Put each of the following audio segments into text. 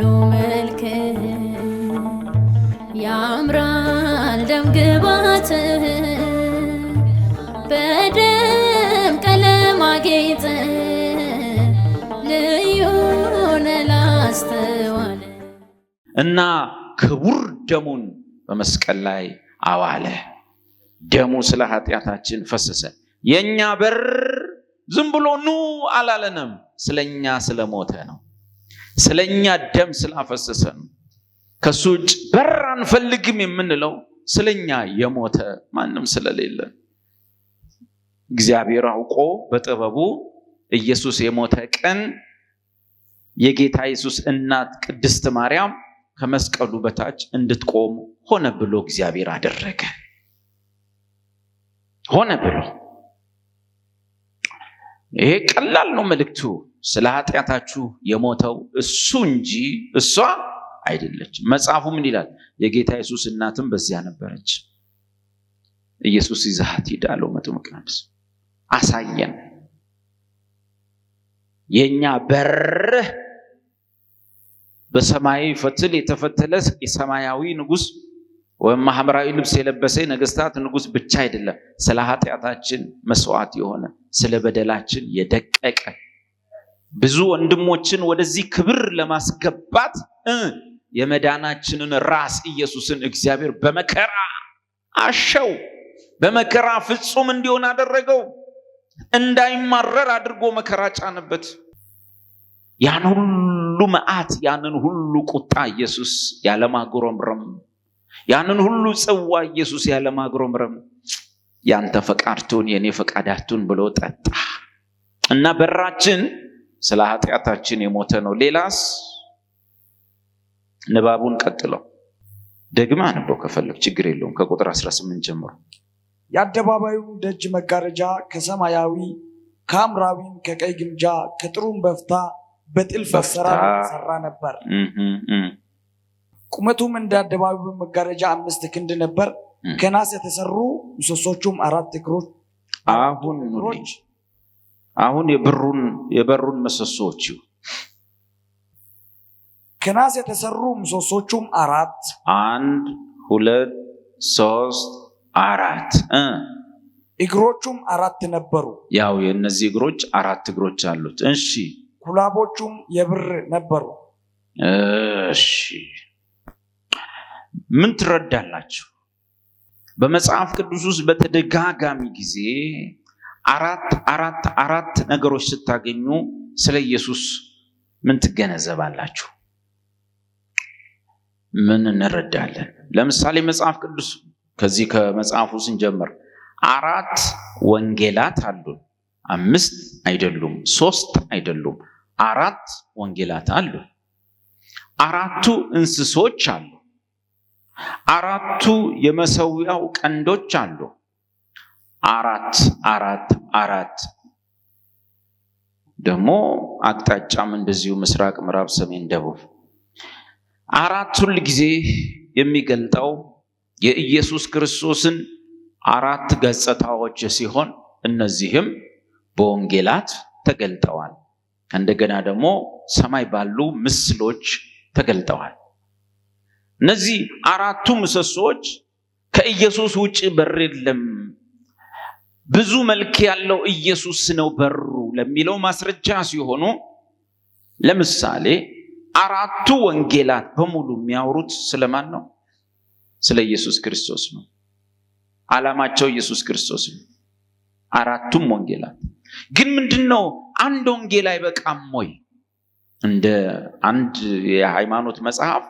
ነው መልክህ፣ ያምራል ደም ግባትህ፣ በደም ቀለም አጌጠ፣ ልዩ ነህ ላስተዋለ። እና ክቡር ደሙን በመስቀል ላይ አዋለ። ደሙ ስለ ኃጢአታችን ፈሰሰ። የኛ በር ዝም ብሎ ኑ አላለንም። ስለኛ ስለሞተ ነው። ስለኛ ደም ስላፈሰሰ ነው። ከሱ ውጭ በር አንፈልግም የምንለው ስለኛ የሞተ ማንም ስለሌለ፣ እግዚአብሔር አውቆ በጥበቡ ኢየሱስ የሞተ ቀን የጌታ ኢየሱስ እናት ቅድስት ማርያም ከመስቀሉ በታች እንድትቆም ሆነ ብሎ እግዚአብሔር አደረገ። ሆነ ብሎ። ይሄ ቀላል ነው መልእክቱ። ስለ ኃጢአታችሁ የሞተው እሱ እንጂ እሷ አይደለችም። መጽሐፉ ምን ይላል? የጌታ ኢየሱስ እናትም በዚያ ነበረች። ኢየሱስ ይዘሃት ሂድ አለው መጥምቅ ዮሐንስ። አሳየን። የኛ በር በሰማያዊ ፈትል የተፈተለ የሰማያዊ ንጉሥ ወይም ሐምራዊ ልብስ የለበሰ ነገስታት ንጉሥ ብቻ አይደለም። ስለ ኃጢአታችን መስዋዕት የሆነ፣ ስለ በደላችን የደቀቀ፣ ብዙ ወንድሞችን ወደዚህ ክብር ለማስገባት የመዳናችንን ራስ ኢየሱስን እግዚአብሔር በመከራ አሸው። በመከራ ፍጹም እንዲሆን አደረገው። እንዳይማረር አድርጎ መከራ ጫነበት። ያን ሁሉ መዓት፣ ያንን ሁሉ ቁጣ ኢየሱስ ያለማጉረምረም፣ ያንን ሁሉ ጽዋ ኢየሱስ ያለማጉረምረም ያንተ ፈቃድ ትሁን፣ የኔ ፈቃድ አትሁን ብሎ ጠጣ። እና በራችን ስለ ኃጢአታችን የሞተ ነው። ሌላስ? ንባቡን ቀጥለው ደግማ አንበው ከፈለግ ችግር የለውም። ከቁጥር 18 ጀምሮ። የአደባባዩም ደጅ መጋረጃ ከሰማያዊ፣ ከሐምራዊም፣ ከቀይ ግምጃ፣ ከጥሩም በፍታ በጥልፍ አሰራር የተሰራ ነበር። ቁመቱም እንደ አደባባዩ መጋረጃ 5 ክንድ ነበር። ከናስ የተሰሩ ምሰሶቹም አራት እግሮች አሁን እግሮች አሁን የበሩን ምሰሶዎች ከናስ የተሰሩ ምሰሶቹም 4። 1፣ 2፣ 3፣ 4። እግሮቹም 4 ነበሩ። ያው የእነዚህ እግሮች 4 እግሮች አሉት። እሺ። ኩላቦቹም የብር ነበሩ። እሺ። ምን ትረዳላችሁ? በመጽሐፍ ቅዱስ ውስጥ በተደጋጋሚ ጊዜ 4፣ 4፣ 4 ነገሮች ስታገኙ ስለ ኢየሱስ ምን ትገነዘባላችሁ? ምን እንረዳለን? ለምሳሌ መጽሐፍ ቅዱስ ከዚህ ከመጽሐፉ ስንጀምር 4 ወንጌላት አሉ። 5 አይደሉም፣ 3 አይደሉም፣ 4 ወንጌላት አሉ። 4ቱ እንስሶች አሉ። 4ቱ የመሰዊያው ቀንዶች አሉ። 4፣ 4፣ 4 ደግሞ አቅጣጫም እንደዚሁ ምስራቅ፣ ምዕራብ፣ ሰሜን፣ ደቡብ። 4 ሁል ጊዜ የሚገልጠው የኢየሱስ ክርስቶስን 4 ገጽታዎች ሲሆን እነዚህም በወንጌላት ተገልጠዋል። እንደገና ደግሞ ሰማይ ባሉ ምስሎች ተገልጠዋል። እነዚህ 4ቱ ምሰሶዎች ከኢየሱስ ውጪ በር የለም፣ ብዙ መልክ ያለው ኢየሱስ ነው በሩ ለሚለው ማስረጃ ሲሆኑ፣ ለምሳሌ 4ቱ ወንጌላት በሙሉ የሚያወሩት ስለማን ነው? ስለ ኢየሱስ ክርስቶስ ነው። ዓላማቸው ኢየሱስ ክርስቶስ ነው። 4ቱም ወንጌላት ግን ምንድነው? አንድ ወንጌል አይበቃም ወይ? እንደ አንድ የሃይማኖት መጽሐፍ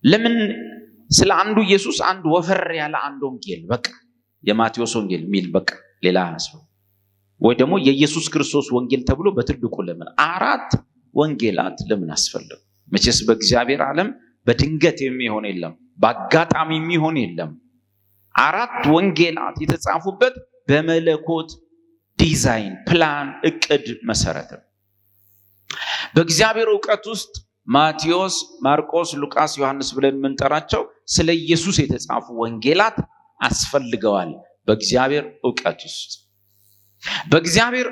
ለምን ስለ አንዱ ኢየሱስ አንድ ወፈር ያለ አንድ ወንጌል፣ በቃ የማቴዎስ ወንጌል የሚል፣ በቃ ሌላ አያስፈልግም? ወይ ደግሞ የኢየሱስ ክርስቶስ ወንጌል ተብሎ በትልቁ ለምን 4 ወንጌላት ለምን አስፈለጉ? መቼስ በእግዚአብሔር ዓለም በድንገት የሚሆን የለም፣ በአጋጣሚ የሚሆን የለም። 4 ወንጌላት የተጻፉበት በመለኮት ዲዛይን፣ ፕላን፣ እቅድ መሰረት ነው። በእግዚአብሔር እውቀት ውስጥ ማቴዎስ፣ ማርቆስ፣ ሉቃስ፣ ዮሐንስ ብለን የምንጠራቸው ስለ ኢየሱስ የተጻፉ ወንጌላት አስፈልገዋል። በእግዚአብሔር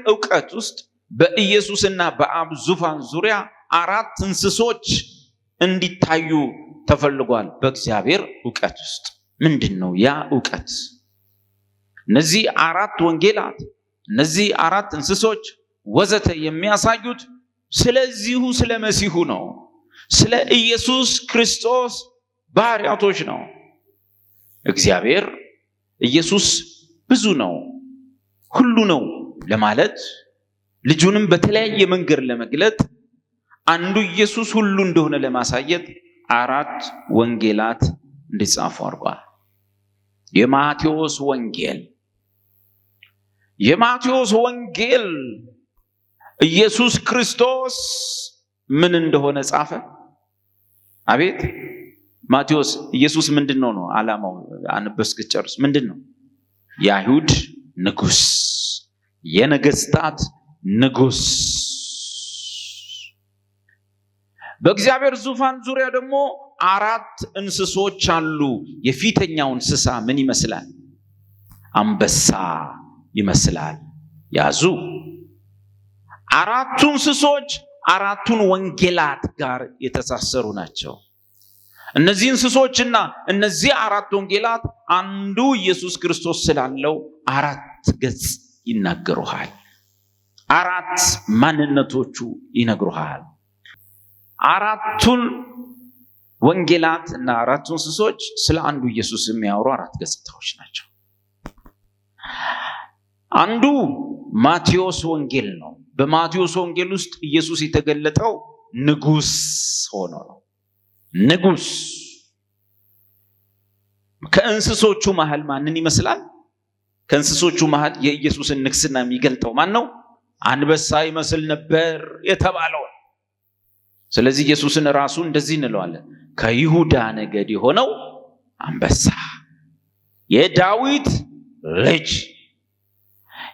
እውቀት ውስጥ በኢየሱስና በአብ ዙፋን ዙሪያ አራት እንስሶች እንዲታዩ ተፈልጓል። በእግዚአብሔር እውቀት ውስጥ ምንድን ነው ያ እውቀት? እነዚህ አራት ወንጌላት፣ እነዚህ አራት እንስሶች ወዘተ የሚያሳዩት ስለዚሁ ስለ መሲሁ ነው። ስለ ኢየሱስ ክርስቶስ ባህሪያቶች ነው። እግዚአብሔር ኢየሱስ ብዙ ነው፣ ሁሉ ነው ለማለት፣ ልጁንም በተለያየ መንገድ ለመግለጥ፣ አንዱ ኢየሱስ ሁሉ እንደሆነ ለማሳየት አራት ወንጌላት እንዲጻፉ አድርጓል። የማቴዎስ ወንጌል፣ የማቴዎስ ወንጌል ኢየሱስ ክርስቶስ ምን እንደሆነ ጻፈ። አቤት ማቴዎስ ኢየሱስ ምንድን ነው ነው ዓላማው? አንብበህ እስክትጨርስ ምንድን ነው? የአይሁድ ንጉስ፣ የነገስታት ንጉስ። በእግዚአብሔር ዙፋን ዙሪያ ደግሞ አራት እንስሶች አሉ። የፊተኛው እንስሳ ምን ይመስላል? አንበሳ ይመስላል። ያዙ። አራቱ እንስሶች አራቱን ወንጌላት ጋር የተሳሰሩ ናቸው። እነዚህ እንስሶችና እነዚህ አራት ወንጌላት አንዱ ኢየሱስ ክርስቶስ ስላለው አራት ገጽ ይናገሩሃል። አራት ማንነቶቹ ይነግሩሃል። አራቱን ወንጌላት እና አራቱ እንስሶች ስለ አንዱ ኢየሱስ የሚያወሩ አራት ገጽታዎች ናቸው። አንዱ ማቴዎስ ወንጌል ነው። በማቴዎስ ወንጌል ውስጥ ኢየሱስ የተገለጠው ንጉስ ሆኖ ነው። ንጉስ ከእንስሶቹ መሃል ማንን ይመስላል? ከእንስሶቹ መሃል የኢየሱስን ንግስና የሚገልጠው ማን ነው? አንበሳ ይመስል ነበር የተባለው። ስለዚህ ኢየሱስን ራሱ እንደዚህ እንለዋለን፣ ከይሁዳ ነገድ የሆነው አንበሳ፣ የዳዊት ልጅ።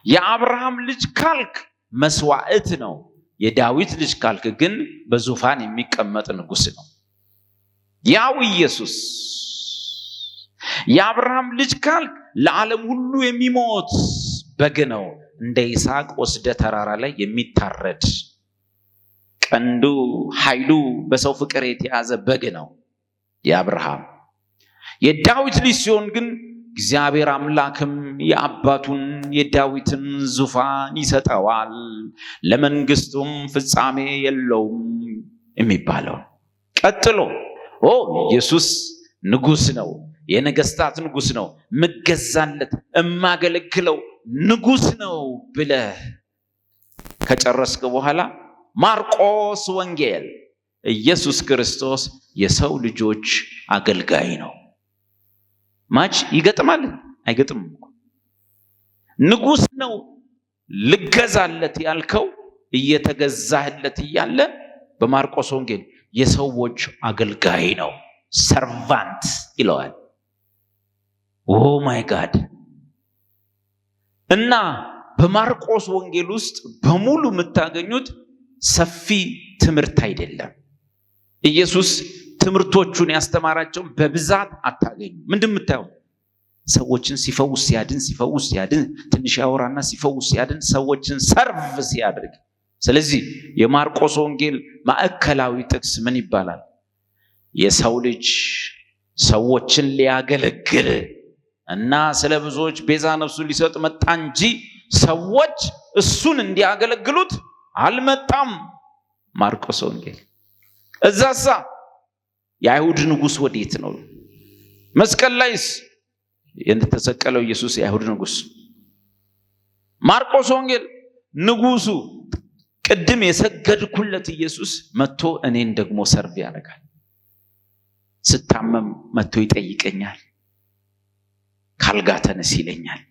የአብርሃም ልጅ ካልክ መስዋዕት ነው። የዳዊት ልጅ ካልክ ግን በዙፋን የሚቀመጥ ንጉስ ነው። ያው ኢየሱስ የአብርሃም ልጅ ካልክ ለዓለም ሁሉ የሚሞት በግ ነው። እንደ ይስሐቅ ወስደ ተራራ ላይ የሚታረድ፣ ቀንዱ ኃይሉ በሰው ፍቅር የተያዘ በግ ነው የአብርሃም። የዳዊት ልጅ ሲሆን ግን እግዚአብሔር አምላክም የአባቱን የዳዊትን ዙፋን ይሰጠዋል፣ ለመንግስቱም ፍጻሜ የለውም የሚባለው። ቀጥሎ ኦ ኢየሱስ ንጉስ ነው፣ የነገስታት ንጉስ ነው፣ ምገዛለት እማገለግለው ንጉስ ነው ብለህ ከጨረስክ በኋላ ማርቆስ ወንጌል ኢየሱስ ክርስቶስ የሰው ልጆች አገልጋይ ነው። Match ይገጥማል? አይገጥምም እኮ። ንጉስ ነው ልገዛለት ያልከው እየተገዛህለት እያለ በማርቆስ ወንጌል የሰዎች አገልጋይ ነው፣ servant ይለዋል። Oh my God! እና በማርቆስ ወንጌል ውስጥ በሙሉ የምታገኙት ሰፊ ትምህርት አይደለም። ኢየሱስ ትምህርቶቹን ያስተማራቸውን በብዛት አታገኙ። ምንድን የምታየው? ሰዎችን ሲፈውስ ሲያድን፣ ሲፈውስ ሲያድን፣ ትንሽ ያወራና ሲፈውስ ሲያድን፣ ሰዎችን serve ሲያደርግ። ስለዚህ የማርቆስ ወንጌል ማዕከላዊ ጥቅስ ምን ይባላል? የሰው ልጅ ሰዎችን ሊያገለግል እና ስለ ብዙዎች ቤዛ ነፍሱን ሊሰጥ መጣ እንጂ ሰዎች እሱን እንዲያገለግሉት አልመጣም። ማርቆስ ወንጌል። እዛሳ የአይሁድ ንጉስ ወዴት ነው? መስቀል ላይስ የተሰቀለው ኢየሱስ የአይሁድ ንጉስ። ማርቆስ ወንጌል ንጉሱ ቅድም የሰገድኩለት ኢየሱስ መጥቶ እኔን ደግሞ serve ያደርጋል። ስታመም መጥቶ ይጠይቀኛል። ካልጋ ተነስ ይለኛል።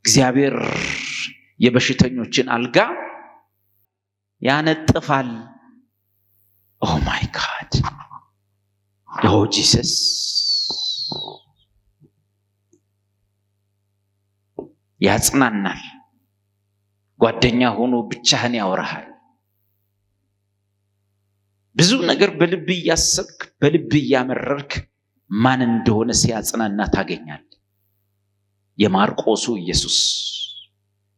እግዚአብሔር የበሽተኞችን አልጋ ያነጥፋል። Oh my God, oh Jesus! ያጽናናል። ጓደኛ ሆኖ ብቻህን ያወራሃል። ብዙ ነገር በልብ እያሰብክ፣ በልብ እያመረርክ ማን እንደሆነ ሲያጽናና ታገኛለህ። የማርቆሱ ኢየሱስ፣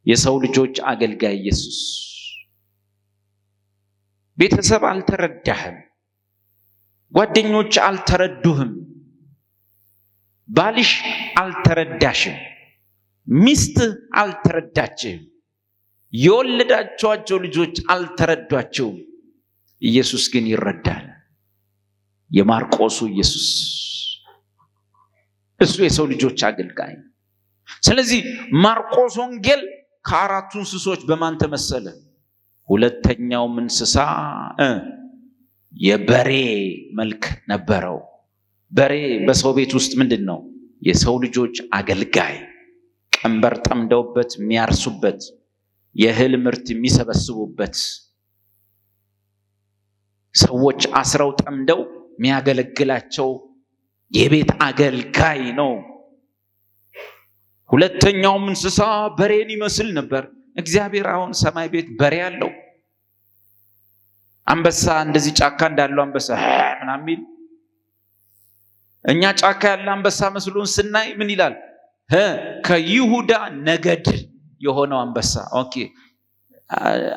የሰው ልጆች አገልጋይ ኢየሱስ። ቤተሰብ አልተረዳህም፣ ጓደኞች አልተረዱህም፣ ባልሽ አልተረዳሽም፣ ሚስት አልተረዳችህም፣ የወለዳችኋቸው ልጆች አልተረዷቸውም። ኢየሱስ ግን ይረዳል። የማርቆሱ ኢየሱስ እሱ የሰው ልጆች አገልጋይ። ስለዚህ ማርቆስ ወንጌል ከአራቱ እንስሶች በማን ተመሰለ? ሁለተኛውም እንስሳ የበሬ መልክ ነበረው። በሬ በሰው ቤት ውስጥ ምንድን ነው? የሰው ልጆች አገልጋይ፣ ቀንበር ጠምደውበት የሚያርሱበት፣ የእህል ምርት የሚሰበስቡበት፣ ሰዎች አስረው ጠምደው የሚያገለግላቸው የቤት አገልጋይ ነው። ሁለተኛውም እንስሳ በሬን ይመስል ነበር። እግዚአብሔር አሁን ሰማይ ቤት በሬ አለው። አንበሳ እንደዚህ ጫካ እንዳለው አንበሳ ምናምን የሚል፣ እኛ ጫካ ያለ አንበሳ መስሎን ስናይ ምን ይላል? ከይሁዳ ነገድ የሆነው አንበሳ። Okay፣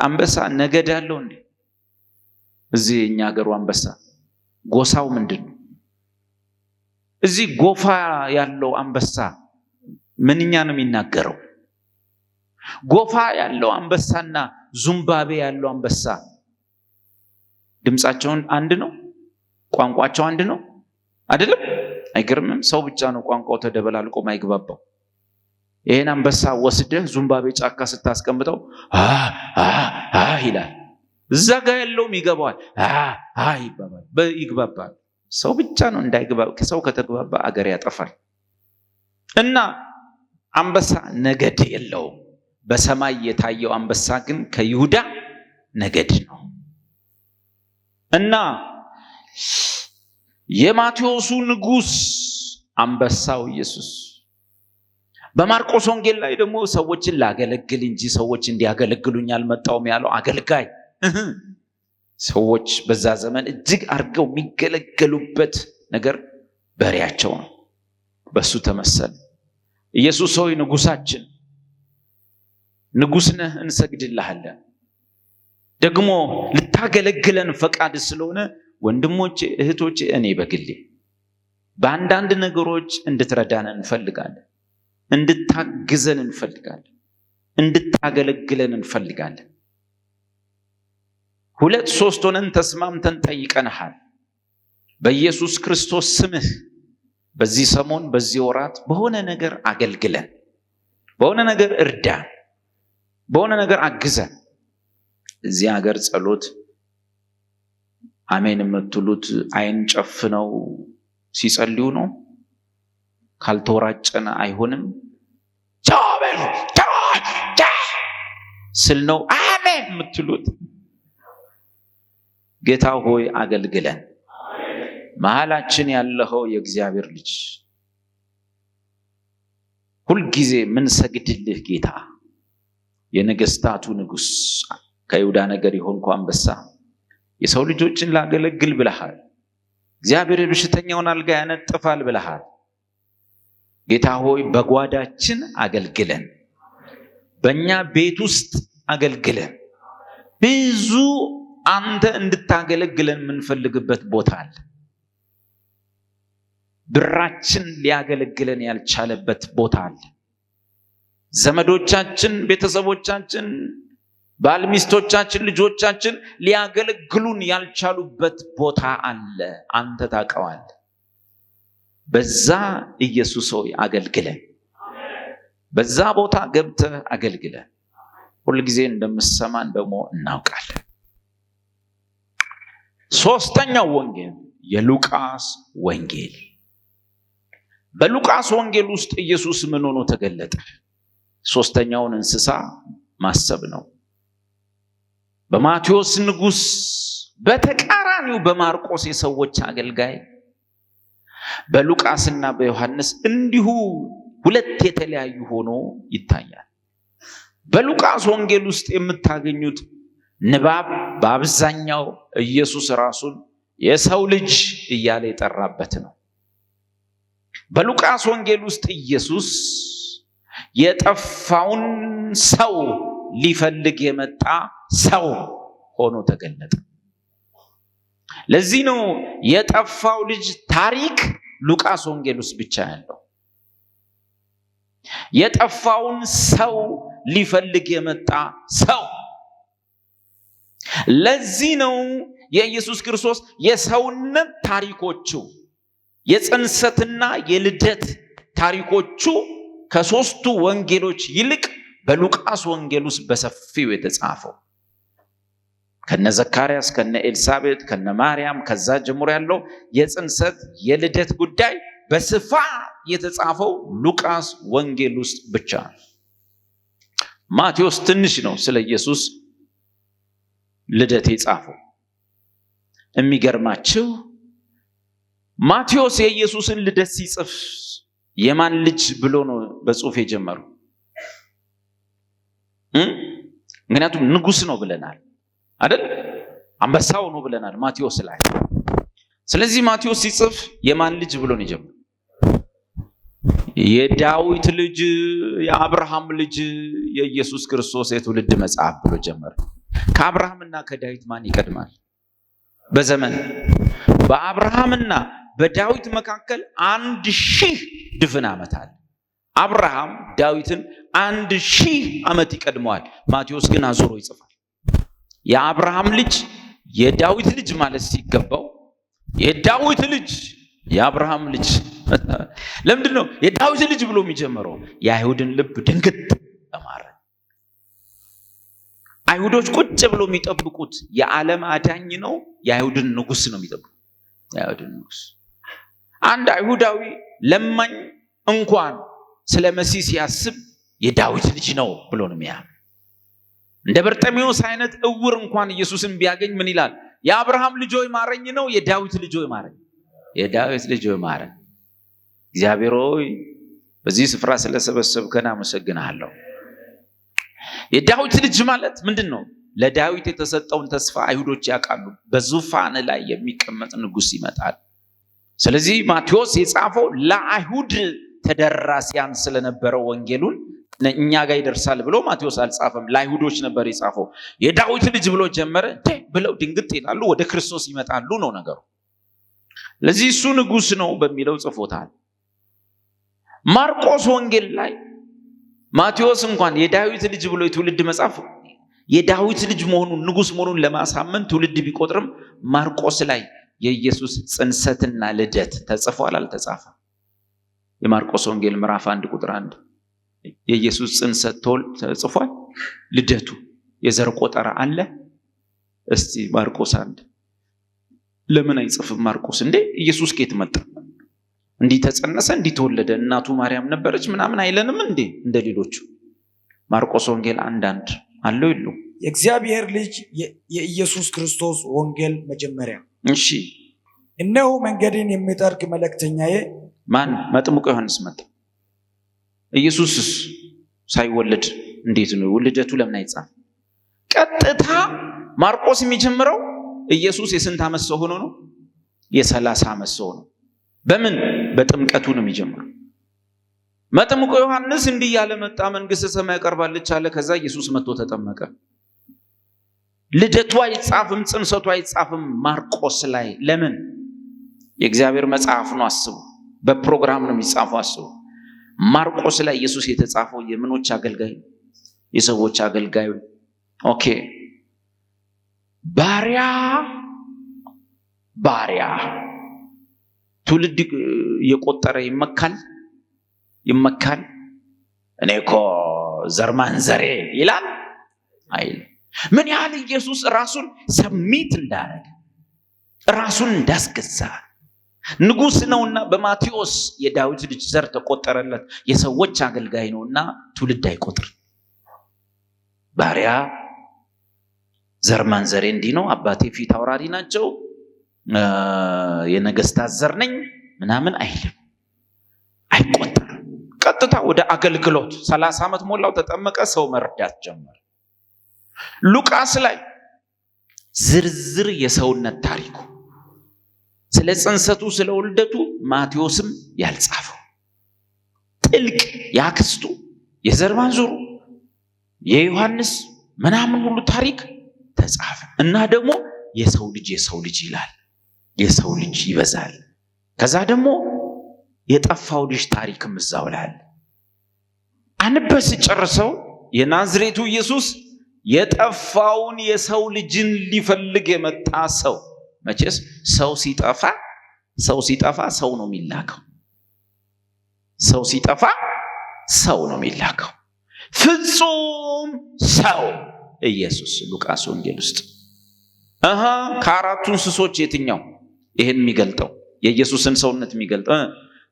አንበሳ ነገድ አለው እንዴ? እዚህ እኛ ሀገሩ አንበሳ ጎሳው ምንድን ነው? እዚህ ጎፋ ያለው አንበሳ ምንኛ ነው የሚናገረው? ጎፋ ያለው አንበሳና ዙምባቤ ያለው አንበሳ ድምፃቸውን አንድ ነው? ቋንቋቸው አንድ ነው አይደለም? አይገርምም? ሰው ብቻ ነው ቋንቋው ተደበላልቆ ማይግባባው። ይሄን አንበሳ ወስደህ ዙምባቤ ጫካ ስታስቀምጠው አ አ አ ይላል። እዛ ጋር ያለውም ይገባዋል። አ አ ይባባል፣ ይግባባል። ሰው ብቻ ነው እንዳይግባባ። ሰው ከተግባባ አገር ያጠፋል። እና አንበሳ ነገድ የለውም። በሰማይ የታየው አንበሳ ግን ከይሁዳ ነገድ ነው። እና የማቴዎሱ ንጉሥ አንበሳው ኢየሱስ፣ በማርቆስ ወንጌል ላይ ደግሞ ሰዎችን ላገለግል እንጂ ሰዎች እንዲያገለግሉኝ አልመጣሁም ያለው አገልጋይ፣ ሰዎች በዛ ዘመን እጅግ አድርገው የሚገለገሉበት ነገር በሬያቸው ነው። በሱ ተመሰለ። ኢየሱስ ሆይ ንጉሳችን፣ ንጉስ ነህ፣ እንሰግድልሃለን። ደግሞ ልታገለግለን ፈቃድ ስለሆነ ወንድሞቼ፣ እህቶቼ፣ እኔ በግሌ በአንዳንድ ነገሮች እንድትረዳን እንፈልጋለን። እንድታግዘን እንፈልጋለን። እንድታገለግለን እንፈልጋለን። ሁለት ሶስት ሆነን ተስማምተን ጠይቀንሃል። በኢየሱስ ክርስቶስ ስምህ በዚህ ሰሞን፣ በዚህ ወራት በሆነ ነገር አገልግለን፣ በሆነ ነገር እርዳን፣ በሆነ ነገር አግዘን። እዚህ ሀገር ጸሎት አሜን የምትሉት አይን ጨፍነው ሲጸልዩ ነው። ካልተወራጨነ አይሆንም። ስል ነው አሜን የምትሉት። ጌታ ሆይ አገልግለን። መሀላችን ያለኸው የእግዚአብሔር ልጅ፣ ሁልጊዜ ምንሰግድልህ ጌታ፣ የነገስታቱ ንጉስ፣ ከይሁዳ ነገድ የሆንኩ አንበሳ፣ የሰው ልጆችን ላገለግል ብለሃል። እግዚአብሔር የበሽተኛውን አልጋ ያነጥፋል ብለሃል። ጌታ ሆይ በጓዳችን አገልግለን፣ በእኛ ቤት ውስጥ አገልግለን። ብዙ አንተ እንድታገለግለን የምንፈልግበት ቦታ አለ። ብራችን ሊያገለግለን ያልቻለበት ቦታ አለ። ዘመዶቻችን፣ ቤተሰቦቻችን፣ ባል ሚስቶቻችን፣ ልጆቻችን ሊያገለግሉን ያልቻሉበት ቦታ አለ። አንተ ታውቀዋለህ። በዛ ኢየሱስ ሆይ አገልግለን። በዛ ቦታ ገብተህ አገልግለን። ሁልጊዜ እንደምሰማን ደግሞ እናውቃለን። ሶስተኛው ወንጌል የሉቃስ ወንጌል። በሉቃስ ወንጌል ውስጥ ኢየሱስ ምን ሆኖ ተገለጠ? ሶስተኛውን እንስሳ ማሰብ ነው። በማቴዎስ ንጉስ በተቃራኒው በማርቆስ የሰዎች አገልጋይ፣ በሉቃስና በዮሐንስ እንዲሁ ሁለት የተለያዩ ሆኖ ይታያል። በሉቃስ ወንጌል ውስጥ የምታገኙት ንባብ በአብዛኛው ኢየሱስ ራሱን የሰው ልጅ እያለ የጠራበት ነው። በሉቃስ ወንጌል ውስጥ ኢየሱስ የጠፋውን ሰው ሊፈልግ የመጣ ሰው ሆኖ ተገለጠ። ለዚህ ነው የጠፋው ልጅ ታሪክ ሉቃስ ወንጌል ውስጥ ብቻ ያለው። የጠፋውን ሰው ሊፈልግ የመጣ ሰው። ለዚህ ነው የኢየሱስ ክርስቶስ የሰውነት ታሪኮቹ የጽንሰትና የልደት ታሪኮቹ ከሶስቱ ወንጌሎች ይልቅ በሉቃስ ወንጌል ውስጥ በሰፊው የተጻፈው። ከነ ዘካርያስ፣ ከነ ኤልሳቤጥ፣ ከነ ማርያም ከዛ ጀምሮ ያለው የጽንሰት የልደት ጉዳይ በስፋት የተጻፈው ሉቃስ ወንጌል ውስጥ ብቻ ነው። ማቴዎስ ትንሽ ነው ስለ ኢየሱስ ልደት የጻፈው። የሚገርማችሁ ማቴዎስ የኢየሱስን ልደት ሲጽፍ የማን ልጅ ብሎ ነው በጽሁፍ የጀመረው? ምክንያቱም ንጉስ ነው ብለናል አይደል? አንበሳው ነው ብለናል ማቴዎስ ላይ። ስለዚህ ማቴዎስ ሲጽፍ የማን ልጅ ብሎ ነው የጀመረው? የዳዊት ልጅ፣ የአብርሃም ልጅ፣ የኢየሱስ ክርስቶስ የትውልድ መጽሐፍ ብሎ ጀመረ። ከአብርሃምና ከዳዊት ማን ይቀድማል? በዘመን በአብርሃምና በዳዊት መካከል 1000 ድፍን ዓመት አለ። አብርሃም ዳዊትን 1000 ዓመት ይቀድመዋል። ማቴዎስ ግን አዙሮ ይጽፋል። የአብርሃም ልጅ የዳዊት ልጅ ማለት ሲገባው የዳዊት ልጅ የአብርሃም ልጅ። ለምንድን ነው የዳዊት ልጅ ብሎ የሚጀምረው? የአይሁድን ልብ ድንግጥ በማድረግ። አይሁዶች ቁጭ ብሎ የሚጠብቁት የዓለም አዳኝ ነው፣ የአይሁድን ንጉስ ነው የሚጠብቁት። የአይሁድን ንጉስ። አንድ አይሁዳዊ ለማኝ እንኳን ስለ መሲህ ሲያስብ የዳዊት ልጅ ነው ብሎ ነው የሚያምን። እንደ በርጤሜዎስ አይነት እውር እንኳን ኢየሱስን ቢያገኝ ምን ይላል? የአብርሃም ልጅ ሆይ ማረኝ ነው፣ የዳዊት ልጅ ሆይ ማረኝ። የዳዊት ልጅ ሆይ ማረኝ። እግዚአብሔር ሆይ በዚህ ስፍራ ስለሰበሰብከን አመሰግንሃለሁ። የዳዊት ልጅ ማለት ምንድን ነው? ለዳዊት የተሰጠውን ተስፋ አይሁዶች ያውቃሉ። በዙፋን ላይ የሚቀመጥ ንጉስ ይመጣል። ስለዚህ ማቴዎስ የጻፈው ለአይሁድ ተደራሲያን ስለነበረው ወንጌሉን እኛ ጋር ይደርሳል ብሎ ማቴዎስ አልጻፈም። ለአይሁዶች ነበር የጻፈው። የዳዊት ልጅ ብሎ ጀመረ ብለው ድንግጥ ይላሉ፣ ወደ ክርስቶስ ይመጣሉ ነው ነገሩ። ለዚህ እሱ ንጉስ ነው በሚለው ጽፎታል። ማርቆስ ወንጌል ላይ ማቴዎስ እንኳን የዳዊት ልጅ ብሎ የትውልድ መጽሐፍ የዳዊት ልጅ መሆኑን ንጉስ መሆኑን ለማሳመን ትውልድ ቢቆጥርም ማርቆስ ላይ የኢየሱስ ጽንሰትና ልደት ተጽፏል አልተጻፈም? የማርቆስ ወንጌል ምዕራፍ 1 ቁጥር 1 የኢየሱስ ጽንሰት ተጽፏል። ልደቱ የዘር ቆጠራ አለ። እስቲ ማርቆስ 1 ለምን አይጽፍም ማርቆስ? እንዴ ኢየሱስ ከየት መጣ? እንዲህ ተጸነሰ፣ እንዲህ ተወለደ፣ እናቱ ማርያም ነበረች ምናምን አይለንም እንዴ እንደ ሌሎቹ? ማርቆስ ወንጌል 1:1 አለው ይሉ የእግዚአብሔር ልጅ የኢየሱስ ክርስቶስ ወንጌል መጀመሪያ። እሺ። እነሆ መንገድን የሚጠርግ መልእክተኛዬ። ማን? መጥምቁ ዮሐንስ መጣ። ኢየሱስስ ሳይወለድ እንዴት ነው ልደቱ? ለምን አይጻፍ? ቀጥታ ማርቆስ የሚጀምረው ኢየሱስ የስንት ዓመት ሰው ሆኖ ነው? የ30 ዓመት ሰው ነው። በምን? በጥምቀቱ ነው የሚጀምረው። መጥምቁ ዮሐንስ እንዲህ እያለ መጣ፣ መንግሥተ ሰማይ ቀርባለች አለ። ከዛ ኢየሱስ መጥቶ ተጠመቀ። ልደቱ አይጻፍም፣ ጽንሰቱ አይጻፍም ማርቆስ ላይ። ለምን? የእግዚአብሔር መጽሐፍ ነው፣ አስቡ። በፕሮግራም ነው የሚጻፈው፣ አስቡ። ማርቆስ ላይ ኢየሱስ የተጻፈው የምኖች አገልጋይ ነው? የሰዎች አገልጋይ። okay። ባሪያ ባሪያ ትውልድ እየቆጠረ ይመካል ይመካል። እኔ እኮ ዘር ማንዘሬ ይላል አይልም። ምን ያህል ኢየሱስ ራሱን submit እንዳደረገ ራሱን እንዳስገዛ ንጉስ ነውና በማቴዎስ የዳዊት ልጅ ዘር ተቆጠረለት። የሰዎች አገልጋይ ነውና ትውልድ አይቆጥርም። ባሪያ ዘር ማንዘሬ እንዲህ ነው፣ አባቴ ፊት አውራሪ ናቸው፣ የነገስታት ዘር ነኝ ምናምን አይልም፣ አይቆጠርም። ቀጥታ ወደ አገልግሎት 30 ዓመት ሞላው፣ ተጠመቀ፣ ሰው መርዳት ጀመረ። ሉቃስ ላይ ዝርዝር የሰውነት ታሪኩ ስለ ጽንሰቱ ስለ ውልደቱ ማቴዎስም ያልጻፈው ጥልቅ ያክስቱ የዘር ማንዘሩ የዮሐንስ ምናምን ሁሉ ታሪክ ተጻፈ እና ደግሞ የሰው ልጅ የሰው ልጅ ይላል። የሰው ልጅ ይበዛል። ከዛ ደግሞ የጠፋው ልጅ ታሪክም እዛው ላይ አለ። አንበስ ጨርሰው የናዝሬቱ ኢየሱስ የጠፋውን የሰው ልጅን ሊፈልግ የመጣ ሰው። መቼስ ሰው ሲጠፋ ሰው ሲጠፋ ሰው ነው የሚላከው። ሰው ሲጠፋ ሰው ነው የሚላከው። ፍጹም ሰው ኢየሱስ ሉቃስ ወንጌል ውስጥ ከአራቱ እንስሶች የትኛው ይህን የሚገልጠው የኢየሱስን ሰውነት የሚገልጠው?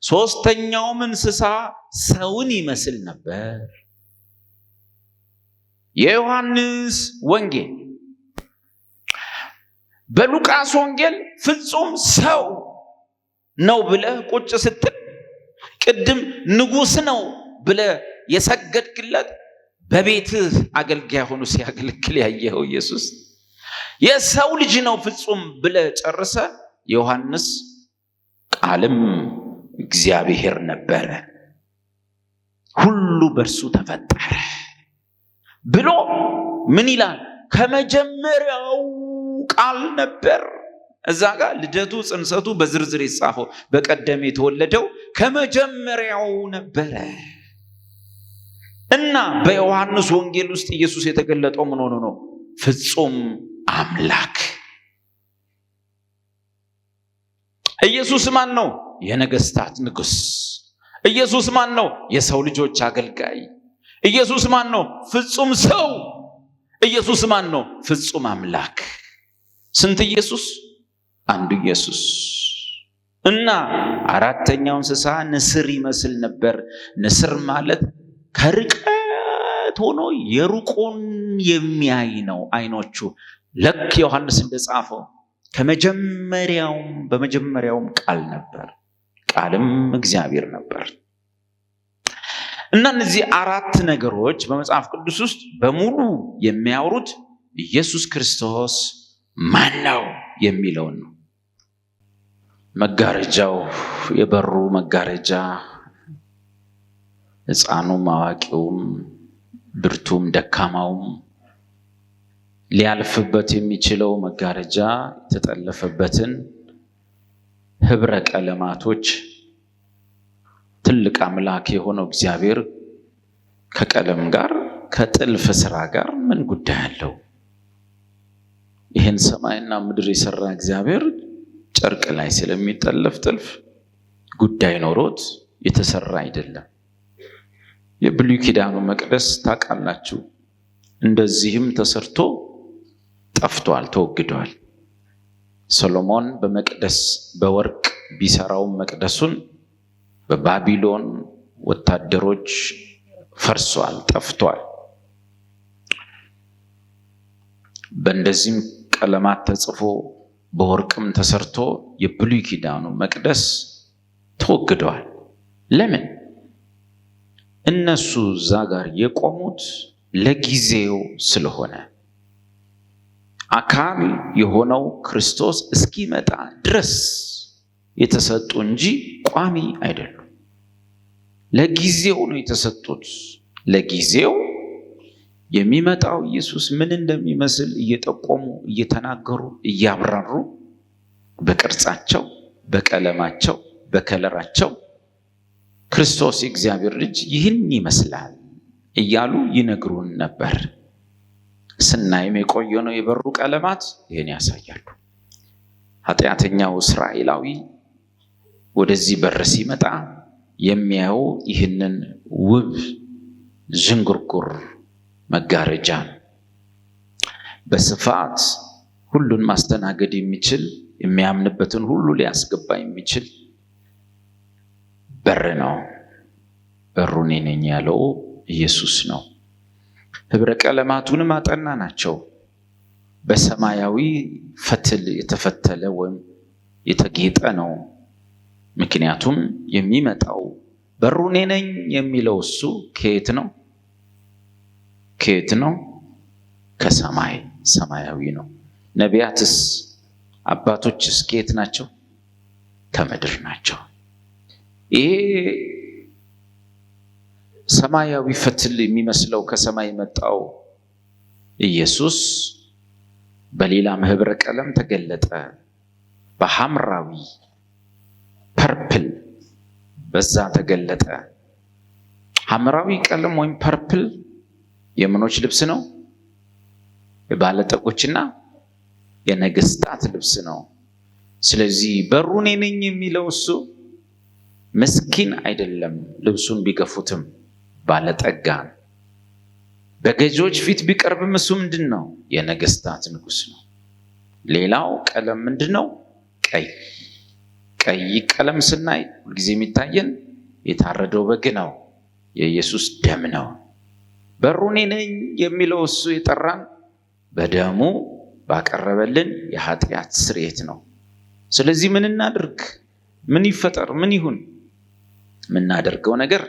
ሶስተኛውም እንስሳ ሰውን ይመስል ነበር። የዮሐንስ ወንጌል በሉቃስ ወንጌል ፍጹም ሰው ነው ብለህ ቁጭ ስትል ቅድም ንጉሥ ነው ብለህ የሰገድክለት በቤትህ አገልጋይ ሆኖ ሲያገለግል ያየኸው ኢየሱስ የሰው ልጅ ነው ፍጹም ብለህ ጨርሰህ ዮሐንስ ቃልም እግዚአብሔር ነበረ፣ ሁሉ በእርሱ ተፈጠረ ብሎ ምን ይላል? ከመጀመሪያው ቃል ነበር። እዛ ጋር ልደቱ ጽንሰቱ በዝርዝር የተጻፈው በቀደም የተወለደው ከመጀመሪያው ነበረ እና በዮሐንስ ወንጌል ውስጥ ኢየሱስ የተገለጠው ምን ሆኖ ነው? ፍጹም አምላክ። ኢየሱስ ማን ነው? የነገስታት ንጉስ። ኢየሱስ ማን ነው? የሰው ልጆች አገልጋይ። ኢየሱስ ማን ነው? ፍጹም ሰው። ኢየሱስ ማን ነው? ፍጹም አምላክ። ስንት ኢየሱስ? አንዱ ኢየሱስ። እና አራተኛው እንስሳ ንስር ይመስል ነበር። ንስር ማለት ከርቀት ሆኖ የሩቁን የሚያይ ነው። አይኖቹ ልክ ዮሐንስ እንደጻፈው ከመጀመሪያውም በመጀመሪያውም ቃል ነበር፣ ቃልም እግዚአብሔር ነበር። እና እነዚህ አራት ነገሮች በመጽሐፍ ቅዱስ ውስጥ በሙሉ የሚያወሩት ኢየሱስ ክርስቶስ ማን ነው የሚለውን ነው። መጋረጃው፣ የበሩ መጋረጃ፣ ሕፃኑም አዋቂውም ብርቱም ደካማውም ሊያልፍበት የሚችለው መጋረጃ የተጠለፈበትን ህብረ ቀለማቶች ትልቅ አምላክ የሆነው እግዚአብሔር ከቀለም ጋር ከጥልፍ ስራ ጋር ምን ጉዳይ አለው? ይህን ሰማይና ምድር የሰራ እግዚአብሔር ጨርቅ ላይ ስለሚጠለፍ ጥልፍ ጉዳይ ኖሮት የተሰራ አይደለም። የብሉይ ኪዳኑ መቅደስ ታውቃላችሁ፣ እንደዚህም ተሰርቶ ጠፍቷል፣ ተወግዷል። ሰሎሞን በመቅደስ በወርቅ ቢሰራውም መቅደሱን በባቢሎን ወታደሮች ፈርሷል፣ ጠፍቷል። በእንደዚህም ቀለማት ተጽፎ በወርቅም ተሰርቶ የብሉይ ኪዳኑ መቅደስ ተወግደዋል። ለምን? እነሱ እዛ ጋር የቆሙት ለጊዜው ስለሆነ አካል የሆነው ክርስቶስ እስኪመጣ ድረስ የተሰጡ እንጂ ቋሚ አይደሉም። ለጊዜው ነው የተሰጡት። ለጊዜው የሚመጣው ኢየሱስ ምን እንደሚመስል እየጠቆሙ እየተናገሩ እያብራሩ በቅርጻቸው፣ በቀለማቸው፣ በከለራቸው ክርስቶስ የእግዚአብሔር ልጅ ይህን ይመስላል እያሉ ይነግሩን ነበር። ስናይም የቆየነው የበሩ ቀለማት ይህን ያሳያሉ። ኃጢአተኛው እስራኤላዊ ወደዚህ በር ሲመጣ የሚያየው ይህንን ውብ ዝንጉርጉር መጋረጃ ነው። በስፋት ሁሉን ማስተናገድ የሚችል የሚያምንበትን ሁሉ ሊያስገባ የሚችል በር ነው። በሩ እኔ ነኝ ያለው ኢየሱስ ነው። ህብረ ቀለማቱንም አጠና ናቸው። በሰማያዊ ፈትል የተፈተለ ወይም የተጌጠ ነው። ምክንያቱም የሚመጣው በሩ እኔ ነኝ የሚለው እሱ ከየት ነው? ከየት ነው? ከሰማይ፣ ሰማያዊ ነው። ነቢያትስ አባቶችስ ከየት ናቸው? ከምድር ናቸው። ይሄ ሰማያዊ ፈትል የሚመስለው ከሰማይ የመጣው ኢየሱስ በሌላም ህብረ ቀለም ተገለጠ፣ በሐምራዊ purple በዛ ተገለጠ። ሐምራዊ ቀለም ወይም purple የምኖች ልብስ ነው? የባለጠጎችና የነገስታት ልብስ ነው። ስለዚህ በሩ እኔ ነኝ የሚለው እሱ ምስኪን አይደለም። ልብሱን ቢገፉትም ባለጠጋ ነው። በገዢዎች ፊት ቢቀርብም እሱ ምንድን ነው? የነገስታት ንጉስ ነው። ሌላው ቀለም ምንድን ነው? ቀይ። ቀይ ቀለም ስናይ ሁልጊዜ የሚታየን የታረደው በግ ነው፣ የኢየሱስ ደም ነው። በሩ እኔ ነኝ የሚለው እሱ የጠራን በደሙ ባቀረበልን የኃጢአት ስርየት ነው። ስለዚህ ምን እናድርግ? ምን ይፈጠር? ምን ይሁን? የምናደርገው ነገር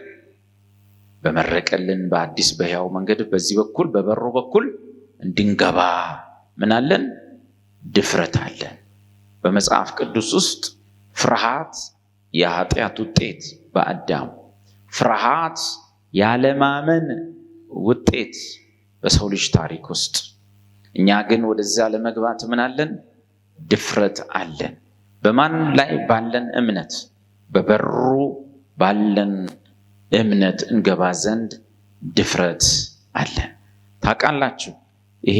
በመረቀልን በአዲስ በሕያው መንገድ በዚህ በኩል በበሩ በኩል እንድንገባ ምን አለን? ድፍረት አለን። በመጽሐፍ ቅዱስ ውስጥ ፍርሃት የኃጢአት ውጤት በአዳም፣ ፍርሃት ያለማመን ውጤት በሰው ልጅ ታሪክ ውስጥ። እኛ ግን ወደዚያ ለመግባት ምን አለን? ድፍረት አለን። በማን ላይ ባለን እምነት? በበሩ ባለን እምነት እንገባ ዘንድ ድፍረት አለን። ታውቃላችሁ፣ ይሄ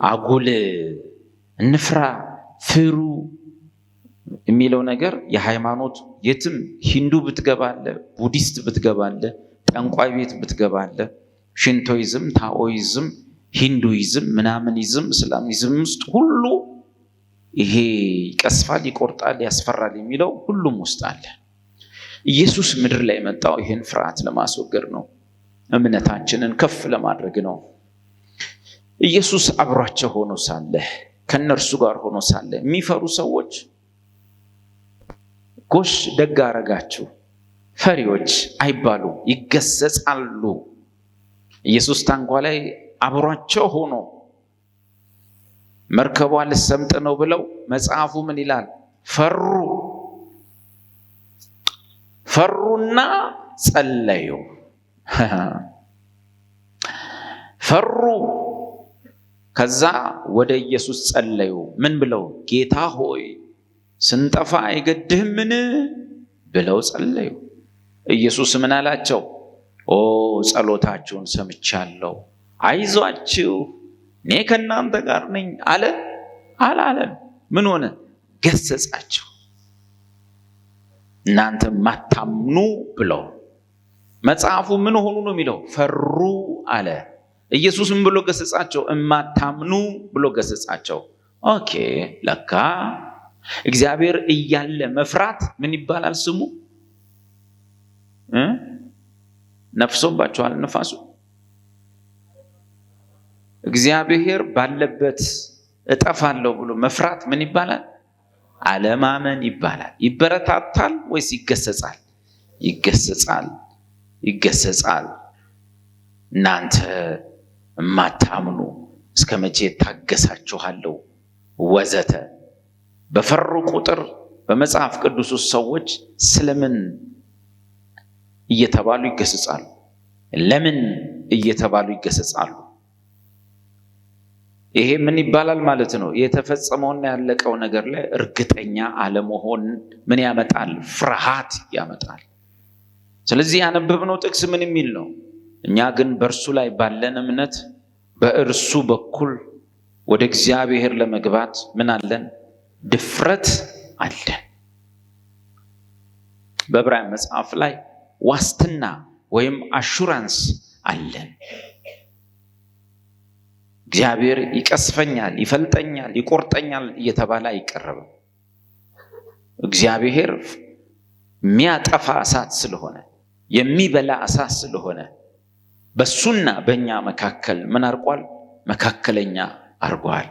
አጉል እንፍራ ፍሩ የሚለው ነገር የሃይማኖት የትም ሂንዱ ብትገባለ፣ ቡዲስት ብትገባለ፣ ጠንቋይ ቤት ብትገባለ፣ ሽንቶይዝም፣ ታኦይዝም፣ ሂንዱይዝም፣ ምናምኒዝም፣ እስላሚዝም ውስጥ ሁሉ ይሄ ይቀስፋል፣ ይቆርጣል፣ ያስፈራል የሚለው ሁሉም ውስጥ አለ። ኢየሱስ ምድር ላይ የመጣው ይህን ፍርሃት ለማስወገድ ነው። እምነታችንን ከፍ ለማድረግ ነው። ኢየሱስ አብሯቸው ሆኖ ሳለ፣ ከነርሱ ጋር ሆኖ ሳለ የሚፈሩ ሰዎች ጎሽ ደግ አረጋችሁ፣ ፈሪዎች አይባሉ፣ ይገሰጻሉ። ኢየሱስ ታንኳ ላይ አብሯቸው ሆኖ መርከቧ ልሰምጥ ነው ብለው መጽሐፉ ምን ይላል? ፈሩ። ፈሩና ጸለዩ። ፈሩ። ከዛ ወደ ኢየሱስ ጸለዩ። ምን ብለው? ጌታ ሆይ ስንጠፋ አይገድህምን ብለው ጸለዩ። ኢየሱስ ምን አላቸው? ኦ ጸሎታችሁን ሰምቻለሁ፣ አይዟችሁ እኔ ከእናንተ ጋር ነኝ አለ አላለም? ምን ሆነ? ገሰጻቸው። እናንተ ማታምኑ ብለው መጽሐፉ ምን ሆኑ ነው የሚለው? ፈሩ አለ። ኢየሱስ ምን ብሎ ገሰጻቸው? እማታምኑ ብሎ ገሰጻቸው። Okay፣ ለካ እግዚአብሔር እያለ መፍራት ምን ይባላል ስሙ? ነፍሶባቸዋል ንፋሱ። እግዚአብሔር ባለበት እጠፋለሁ ብሎ መፍራት ምን ይባላል? አለማመን ይባላል። ይበረታታል ወይስ ይገሰጻል? ይገሰጻል፣ ይገሰጻል። እናንተ እማታምኑ እስከ መቼ ታገሳችኋለሁ? ወዘተ። በፈሩ ቁጥር በመጽሐፍ ቅዱስ ውስጥ ሰዎች ስለምን እየተባሉ ይገሰጻሉ። ለምን እየተባሉ ይገሰጻሉ። ይሄ ምን ይባላል ማለት ነው? የተፈጸመውና ያለቀው ነገር ላይ እርግጠኛ አለመሆን ምን ያመጣል? ፍርሃት ያመጣል። ስለዚህ ያነበብነው ጥቅስ ምን የሚል ነው? እኛ ግን በእርሱ ላይ ባለን እምነት በእርሱ በኩል ወደ እግዚአብሔር ለመግባት ምን አለን? ድፍረት አለን። በዕብራውያን መጽሐፍ ላይ ዋስትና ወይም assurance አለን። እግዚአብሔር ይቀስፈኛል፣ ይፈልጠኛል፣ ይቆርጠኛል እየተባለ አይቀረብም። እግዚአብሔር የሚያጠፋ እሳት ስለሆነ፣ የሚበላ እሳት ስለሆነ በሱና በእኛ መካከል ምን አርቋል? መካከለኛ አርጓል።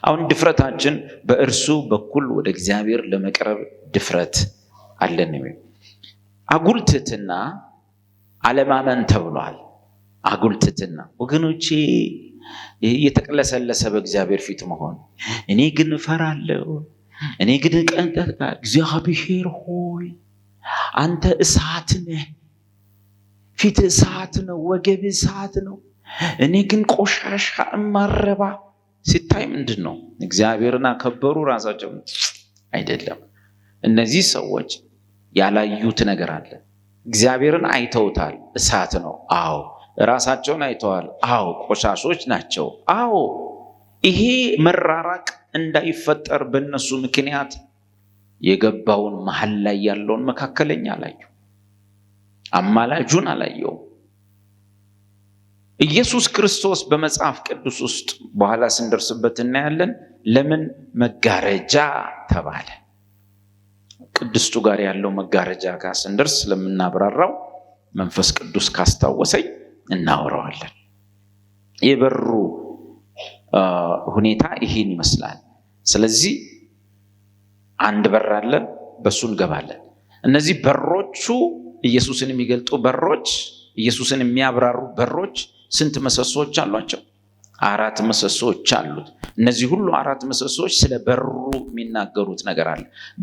አሁን ድፍረታችን በእርሱ በኩል ወደ እግዚአብሔር ለመቅረብ ድፍረት አለን። አጉል ትሕትና አለማመን ተብሏል። አጉል ትሕትና ወገኖቼ፣ እየተቅለሰለሰ በእግዚአብሔር ፊት መሆን። እኔ ግን እፈራለሁ፣ እኔ ግን እቀንጠጣለሁ። እግዚአብሔር ሆይ አንተ እሳት ነህ፣ ፊት እሳት ነው፣ ወገብ እሳት ነው። እኔ ግን ቆሻሻ እማረባ ሲታይ ምንድን ነው? እግዚአብሔርን አከበሩ ራሳቸው አይደለም። እነዚህ ሰዎች ያላዩት ነገር አለ። እግዚአብሔርን አይተውታል፣ እሳት ነው። አዎ። ራሳቸውን አይተዋል። አዎ። ቆሻሾች ናቸው። አዎ። ይሄ መራራቅ እንዳይፈጠር በእነሱ ምክንያት የገባውን መሀል ላይ ያለውን መካከለኛ አላዩ፣ አማላጁን አላየውም። ኢየሱስ ክርስቶስ በመጽሐፍ ቅዱስ ውስጥ በኋላ ስንደርስበት እናያለን። ለምን መጋረጃ ተባለ? ቅድስቱ ጋር ያለው መጋረጃ ጋር ስንደርስ ስለምናብራራው መንፈስ ቅዱስ ካስታወሰኝ እናወራዋለን። የበሩ ሁኔታ ይሄን ይመስላል። ስለዚህ አንድ በር አለ፣ በሱ እንገባለን። እነዚህ በሮቹ ኢየሱስን የሚገልጡ በሮች፣ ኢየሱስን የሚያብራሩ በሮች ስንት ምሰሶዎች አሏቸው? 4 ምሰሶዎች አሉት። እነዚህ ሁሉ 4 ምሰሶዎች ስለ በሩ የሚናገሩት ነገር አለ።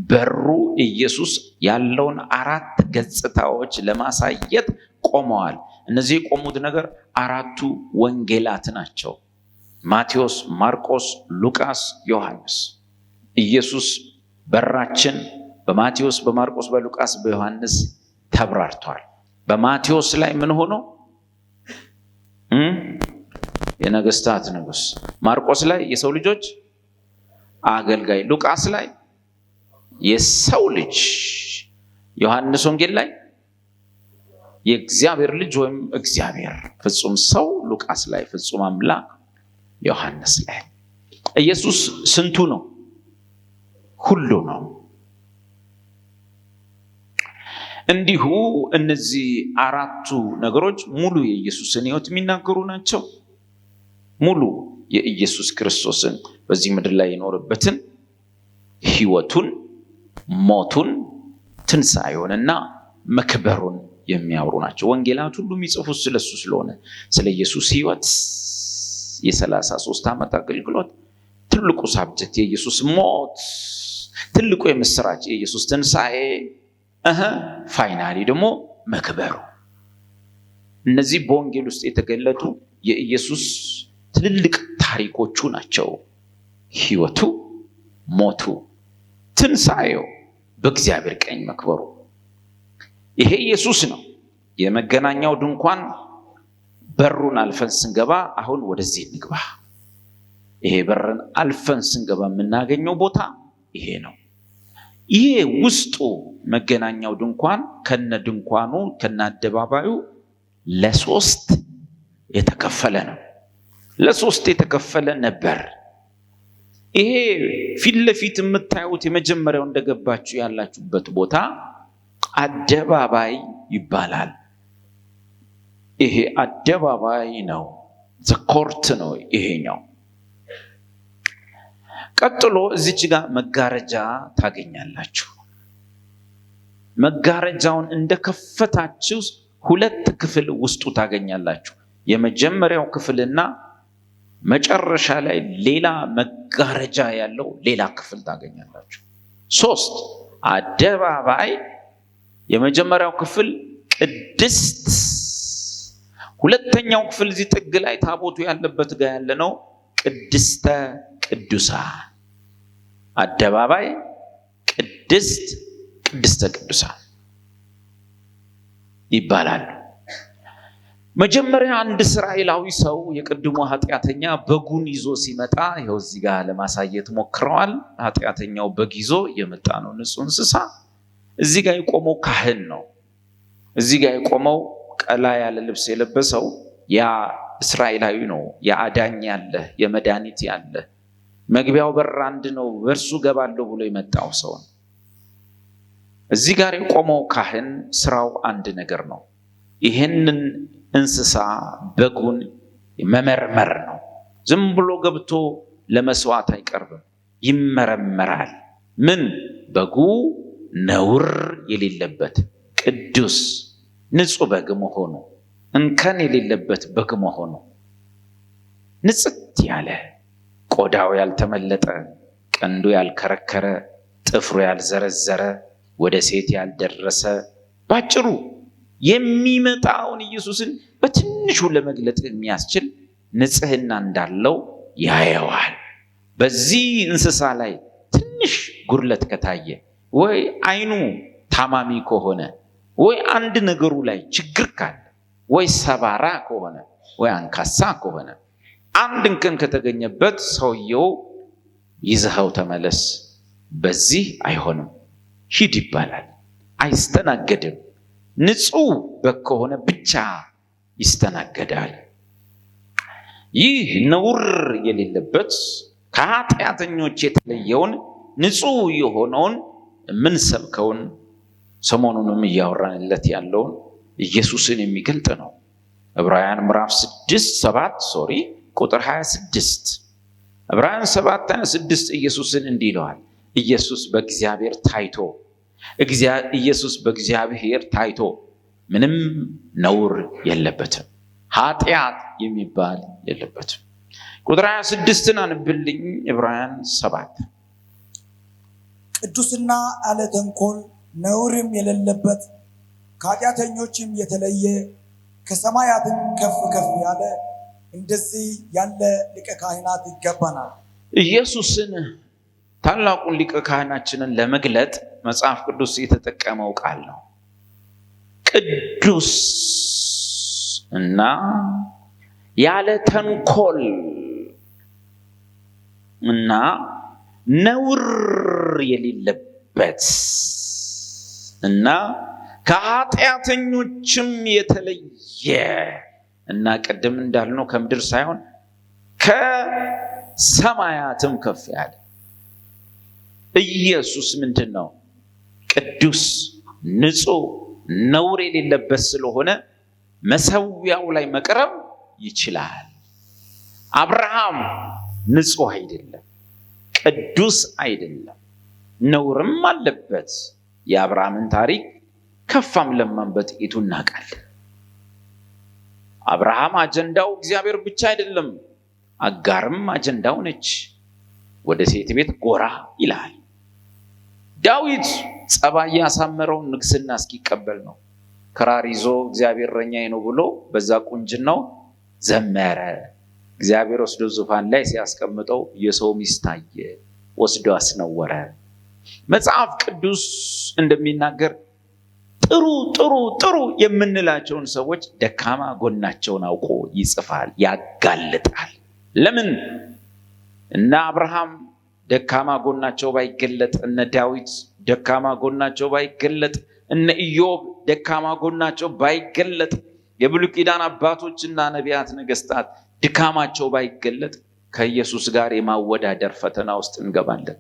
በሩ ኢየሱስ ያለውን 4 ገጽታዎች ለማሳየት ቆመዋል። እነዚህ የቆሙት ነገር 4ቱ ወንጌላት ናቸው። ማቴዎስ፣ ማርቆስ፣ ሉቃስ፣ ዮሐንስ። ኢየሱስ በራችን በማቴዎስ፣ በማርቆስ፣ በሉቃስ፣ በዮሐንስ ተብራርቷል። በማቴዎስ ላይ ምን ሆኖ? የነገስታት ንጉስ። ማርቆስ ላይ የሰው ልጆች አገልጋይ፣ ሉቃስ ላይ የሰው ልጅ፣ ዮሐንስ ወንጌል ላይ የእግዚአብሔር ልጅ ወይም እግዚአብሔር ፍጹም ሰው፣ ሉቃስ ላይ ፍጹም አምላክ፣ ዮሐንስ ላይ። ኢየሱስ ስንቱ ነው? ሁሉ ነው። እንዲሁ እነዚህ 4ቱ ነገሮች ሙሉ የኢየሱስን ሕይወት የሚናገሩ ናቸው። ሙሉ የኢየሱስ ክርስቶስን በዚህ ምድር ላይ የኖረበትን ሕይወቱን፣ ሞቱን፣ ትንሣኤውንና መክበሩን የሚያወሩ ናቸው። ወንጌላት ሁሉ የሚጽፉት ስለሱ ስለሆነ ስለ ኢየሱስ ሕይወት የ33 ዓመት አገልግሎት ትልቁ ሳብጀክት የኢየሱስ ሞት፣ ትልቁ የምስራች የኢየሱስ ትንሣኤ፣ finally ደግሞ መክበሩ። እነዚህ በወንጌል ውስጥ የተገለጡ የኢየሱስ ትልልቅ ታሪኮቹ ናቸው። ሕይወቱ፣ ሞቱ፣ ትንሣኤው፣ በእግዚአብሔር ቀኝ መክበሩ። ይሄ ኢየሱስ ነው። የመገናኛው ድንኳን በሩን አልፈን ስንገባ፣ አሁን ወደዚህ እንግባ። ይሄ በርን አልፈን ስንገባ የምናገኘው ቦታ ይሄ ነው። ይሄ ውስጡ መገናኛው ድንኳን ከነ ድንኳኑ ከነ አደባባዩ ለሶስት የተከፈለ ነው። ለሶስት የተከፈለ ነበር። ይሄ ፊት ለፊት የምታዩት የመጀመሪያው እንደገባችሁ ያላችሁበት ቦታ አደባባይ ይባላል። ይሄ አደባባይ ነው። The court ነው ይሄኛው። ቀጥሎ እዚች ጋር መጋረጃ ታገኛላችሁ። መጋረጃውን እንደከፈታችሁ 2 ክፍል ውስጡ ታገኛላችሁ። የመጀመሪያው ክፍልና መጨረሻ ላይ ሌላ መጋረጃ ያለው ሌላ ክፍል ታገኛላችሁ። 3 አደባባይ፣ የመጀመሪያው ክፍል ቅድስት፣ ሁለተኛው ክፍል እዚህ ጥግ ላይ ታቦቱ ያለበት ጋር ያለ ነው ቅድስተ ቅዱሳን። አደባባይ፣ ቅድስት፣ ቅድስተ ቅዱሳን ይባላሉ። መጀመሪያ አንድ እስራኤላዊ ሰው የቅድሙ ኃጢአተኛ በጉን ይዞ ሲመጣ፣ ይኸው እዚህ ጋር ለማሳየት ሞክረዋል። ኃጢአተኛው በግ ይዞ የመጣ ነው፣ ንጹህ እንስሳ። እዚህ ጋር የቆመው ካህን ነው። እዚህ ጋር የቆመው ቀላ ያለ ልብስ የለበሰው ያ እስራኤላዊ ነው። የአዳኝ ያለ የመድኃኒት ያለ መግቢያው በር አንድ ነው፣ በእርሱ ገባለሁ ብሎ የመጣው ሰው ነው። እዚህ ጋር የቆመው ካህን ስራው አንድ ነገር ነው። ይህንን እንስሳ በጉን መመርመር ነው። ዝም ብሎ ገብቶ ለመስዋዕት አይቀርብም፣ ይመረመራል። ምን በጉ ነውር የሌለበት ቅዱስ ንጹህ በግ መሆኑ፣ እንከን የሌለበት በግ መሆኑ፣ ንጽት ያለ ቆዳው ያልተመለጠ፣ ቀንዱ ያልከረከረ፣ ጥፍሩ ያልዘረዘረ፣ ወደ ሴት ያልደረሰ፣ ባጭሩ የሚመጣውን ኢየሱስን በትንሹ ለመግለጥ የሚያስችል ንጽህና እንዳለው ያየዋል። በዚህ እንስሳ ላይ ትንሽ ጉድለት ከታየ ወይ አይኑ ታማሚ ከሆነ ወይ አንድ ነገሩ ላይ ችግር ካለ ወይ ሰባራ ከሆነ ወይ አንካሳ ከሆነ አንድ እንከን ከተገኘበት ሰውየው ይዘኸው ተመለስ፣ በዚህ አይሆንም፣ ሂድ ይባላል። አይስተናገድም። ንጹሕ በግ ከሆነ ብቻ ይስተናገዳል። ይህ ነውር የሌለበት ከኃጢአተኞች የተለየውን ንጹሕ የሆነውን የምንሰብከውን ሰሞኑንም እያወራንለት ያለውን ኢየሱስን የሚገልጥ ነው። ዕብራውያን ምዕራፍ 6 7 sorry ቁጥር 26፣ ዕብራውያን 7 26 ኢየሱስን እንዲህ ይለዋል። ኢየሱስ በእግዚአብሔር ታይቶ ምንም ነውር የለበትም፣ ኃጢአት የሚባል የለበትም። ቁጥር 26ን አንብልኝ፣ ዕብራውያን 7። ቅዱስና ያለ ተንኮል ነውርም የሌለበት፣ ከኃጢአተኞችም የተለየ፣ ከሰማያትም ከፍ ከፍ ያለ እንደዚህ ያለ ሊቀ ካህናት ይገባናል። ኢየሱስን፣ ታላቁን ሊቀ ካህናችንን ለመግለጥ መጽሐፍ ቅዱስ የተጠቀመው ቃል ነው። ቅዱስ እና ያለ ተንኮል እና ነውር የሌለበት እና ከኃጢአተኞችም የተለየ እና ቅድም እንዳልነው ከምድር ሳይሆን ከሰማያትም ከፍ ያለ ኢየሱስ ምንድን ነው? ቅዱስ፣ ንጹሕ፣ ነውር የሌለበት ስለሆነ መሰዊያው ላይ መቅረብ ይችላል። አብርሃም ንጹሕ አይደለም፣ ቅዱስ አይደለም፣ ነውርም አለበት። የአብርሃምን ታሪክ ከፋም ለማም በጥቂቱ እናውቃለን። አብርሃም አጀንዳው እግዚአብሔር ብቻ አይደለም፣ አጋርም አጀንዳው ነች። ወደ ሴት ቤት ጎራ ይላል። ዳዊት ጸባይ ያሳመረውን ንግስና እስኪቀበል ነው። ክራር ይዞ እግዚአብሔር እረኛዬ ነው ብሎ በዛ ቁንጅናው ዘመረ። እግዚአብሔር ወስዶ ዙፋን ላይ ሲያስቀምጠው የሰው ሚስት አየ፣ ወስዶ አስነወረ። መጽሐፍ ቅዱስ እንደሚናገር ጥሩ ጥሩ ጥሩ የምንላቸውን ሰዎች ደካማ ጎናቸውን አውቆ ይጽፋል፣ ያጋልጣል። ለምን? እነ አብርሃም ደካማ ጎናቸው ባይገለጥ፣ እነ ዳዊት ደካማ ጎናቸው ባይገለጥ፣ እነ ኢዮብ ደካማ ጎናቸው ባይገለጥ፣ የብሉይ ኪዳን አባቶችና ነቢያት፣ ነገስታት ድካማቸው ባይገለጥ ከኢየሱስ ጋር የማወዳደር ፈተና ውስጥ እንገባለን።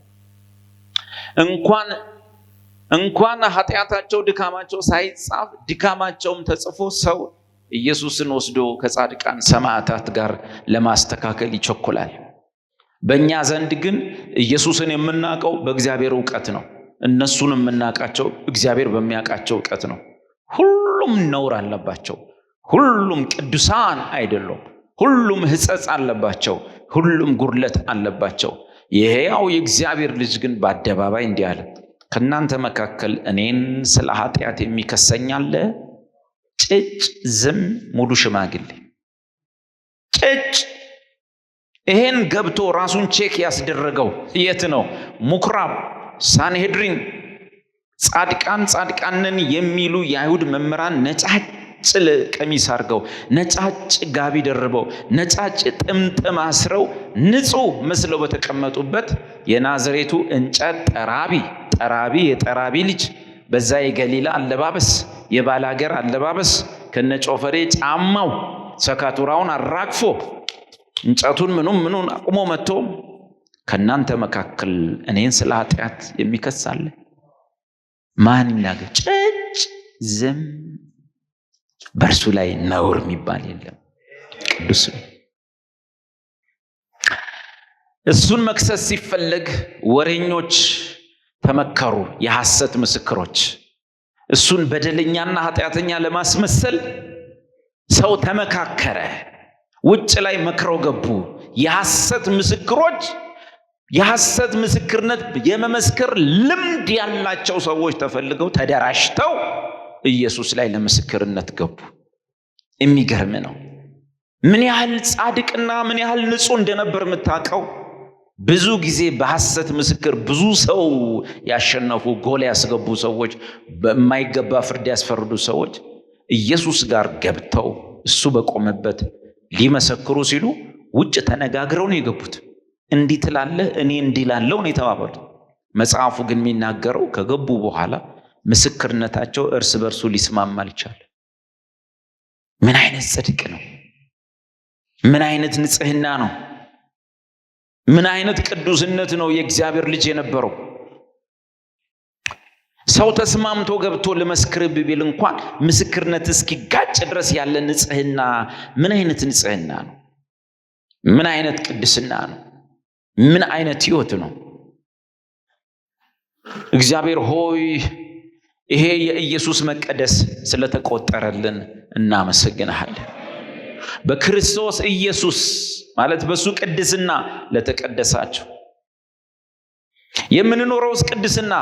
እንኳን ኃጢአታቸው ድካማቸው ሳይጻፍ ድካማቸውም ተጽፎ ሰው ኢየሱስን ወስዶ ከጻድቃን ሰማዕታት ጋር ለማስተካከል ይቸኩላል። በእኛ ዘንድ ግን ኢየሱስን የምናውቀው በእግዚአብሔር እውቀት ነው። እነሱን የምናውቃቸው እግዚአብሔር በሚያውቃቸው እውቀት ነው። ሁሉም ነውር አለባቸው። ሁሉም ቅዱሳን አይደሉም። ሁሉም ሕጸጽ አለባቸው። ሁሉም ጉድለት አለባቸው። የሕያው የእግዚአብሔር ልጅ ግን በአደባባይ እንዲህ አለ፣ ከእናንተ መካከል እኔን ስለ ኃጢአት የሚከሰኝ አለ? ጭጭ ዝም፣ ሙሉ ሽማግሌ ጭጭ። ይሄን ገብቶ ራሱን check ያስደረገው የት ነው? ምኩራብ፣ ሳንሄድሪን፣ ጻድቃን ጻድቃንን የሚሉ የአይሁድ መምህራን ነጫጭ ቀሚስ አድርገው፣ ነጫጭ ጋቢ ደርበው፣ ነጫጭ ጥምጥም አስረው፣ ንጹህ መስለው በተቀመጡበት የናዝሬቱ እንጨት ጠራቢ ጠራቢ የጠራቢ ልጅ በዛ የገሊላ አለባበስ፣ የባላገር አለባበስ፣ ከነጮፈሬ ጫማው ሰካቱራውን አራግፎ እንጨቱን ምኑን ምኑን አቁሞ መጥቶ ከእናንተ መካከል እኔን ስለ ኃጢአት የሚከስ አለ? ማን ይናገር? ጭጭ ዝም። በእርሱ ላይ ነውር የሚባል የለም። ቅዱስ ነው። እሱን መክሰስ ሲፈለግ ወሬኞች ተመከሩ፣ የሐሰት ምስክሮች። እሱን በደለኛና ኃጢአተኛ ለማስመሰል ሰው ተመካከረ። ውጭ ላይ መክረው ገቡ። የሐሰት ምስክሮች፣ የሐሰት ምስክርነት የመመስከር ልምድ ያላቸው ሰዎች ተፈልገው ተደራጅተው ኢየሱስ ላይ ለምስክርነት ገቡ። የሚገርም ነው። ምን ያህል ጻድቅና ምን ያህል ንጹሕ እንደነበር የምታውቀው ብዙ ጊዜ በሐሰት ምስክር ብዙ ሰው ያሸነፉ፣ ጎል ያስገቡ ሰዎች፣ በማይገባ ፍርድ ያስፈርዱ ሰዎች ኢየሱስ ጋር ገብተው እሱ በቆመበት ሊመሰክሩ ሲሉ ውጭ ተነጋግረው ነው የገቡት። እንዲህ ትላለህ፣ እኔ እንዲህ እላለሁ ነው የተባባሉት። መጽሐፉ ግን የሚናገረው ከገቡ በኋላ ምስክርነታቸው እርስ በርሱ ሊስማማ አልቻለም። ምን አይነት ጽድቅ ነው? ምን አይነት ንጽህና ነው? ምን አይነት ቅዱስነት ነው የእግዚአብሔር ልጅ የነበረው? ሰው ተስማምቶ ገብቶ ልመስክር ቢል እንኳን ምስክርነት እስኪጋጭ ድረስ ያለ ንጽህና ምን አይነት ንጽህና ነው? ምን አይነት ቅድስና ነው? ምን አይነት ህይወት ነው? እግዚአብሔር ሆይ ይሄ የኢየሱስ መቀደስ ስለተቆጠረልን እናመሰግንሃለን። በክርስቶስ ኢየሱስ ማለት በሱ ቅድስና ለተቀደሳችሁ የምንኖረውስ ቅድስና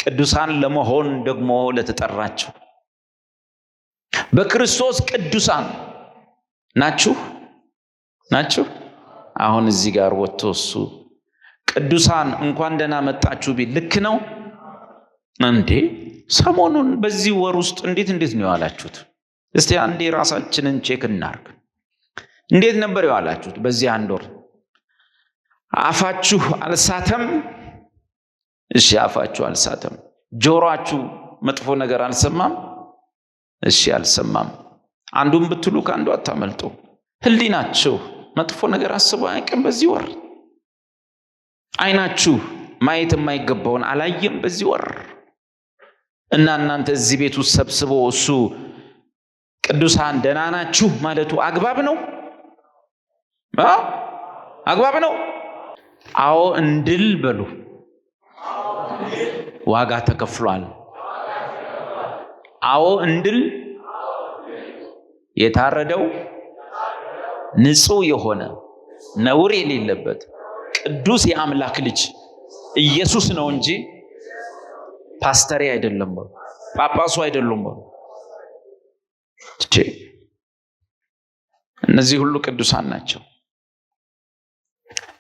ቅዱሳን ለመሆን ደግሞ ለተጠራችሁ በክርስቶስ ቅዱሳን ናችሁ ናችሁ። አሁን እዚህ ጋር ወጥቶ እሱ ቅዱሳን እንኳን ደህና መጣችሁ ቢል ልክ ነው እንዴ? ሰሞኑን በዚህ ወር ውስጥ እንዴት እንዴት ነው የዋላችሁት? እስቲ አንዴ ራሳችንን check እናርግ። እንዴት ነበር የዋላችሁት በዚህ አንድ ወር? አፋችሁ አልሳተም? እሺ፣ አፋችሁ አልሳተም። ጆሮአችሁ መጥፎ ነገር አልሰማም? እሺ፣ አልሰማም። አንዱን ብትሉ ከአንዱ አታመልጡ። ህሊናችሁ መጥፎ ነገር አስቦ አያውቅም በዚህ ወር? አይናችሁ ማየት የማይገባውን አላየም በዚህ ወር? እና እናንተ እዚህ ቤት ውስጥ ሰብስቦ እሱ ቅዱሳን ደህና ናችሁ ማለቱ አግባብ ነው? አግባብ ነው? አዎ እንድል በሉ። ዋጋ ተከፍሏል። አዎ እንድል የታረደው ንጹሕ የሆነ ነውር የሌለበት ቅዱስ የአምላክ ልጅ ኢየሱስ ነው እንጂ ፓስተሬ አይደለም በሉ፣ ጳጳሱ አይደሉም በሉ። እነዚህ ሁሉ ቅዱሳን ናቸው።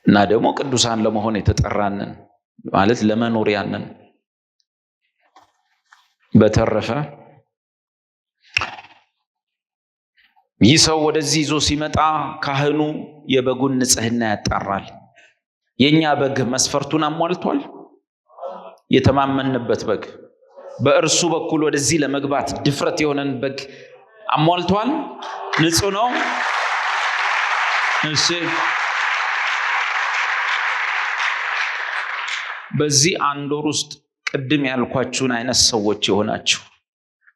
እና ደግሞ ቅዱሳን ለመሆን የተጠራንን ማለት ለመኖር ያንን። በተረፈ ይህ ሰው ወደዚህ ይዞ ሲመጣ ካህኑ የበጉን ንጽሕና ያጣራል። የኛ በግ መስፈርቱን አሟልቷል? የተማመንበት በግ በእርሱ በኩል ወደዚህ ለመግባት ድፍረት የሆነን በግ አሟልቷል? ንጹህ ነው? እሺ። በዚህ አንድ ወር ውስጥ ቅድም ያልኳችሁን አይነት ሰዎች የሆናችሁ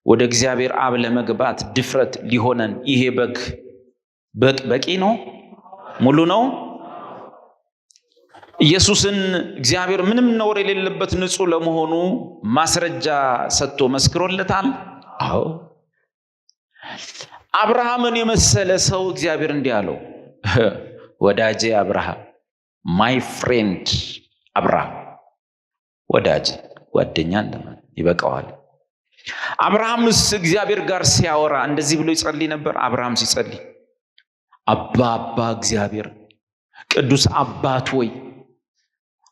ወደ እግዚአብሔር አብ ለመግባት ድፍረት ሊሆነን ይሄ በግ በቂ ነው? ሙሉ ነው? ኢየሱስን እግዚአብሔር ምንም ነውር የሌለበት ንጹሕ ለመሆኑ ማስረጃ ሰጥቶ መስክሮለታል? አዎ። አብርሃምን የመሰለ ሰው እግዚአብሔር እንዲህ አለው፣ ወዳጄ አብርሃም፣ my friend አብርሃም፣ ወዳጅ ጓደኛ እንደማለት ይበቃዋል። አብርሃምስ እግዚአብሔር ጋር ሲያወራ እንደዚህ ብሎ ይጸልይ ነበር። አብርሃም ሲጸልይ አባ አባ እግዚአብሔር ቅዱስ አባት ወይ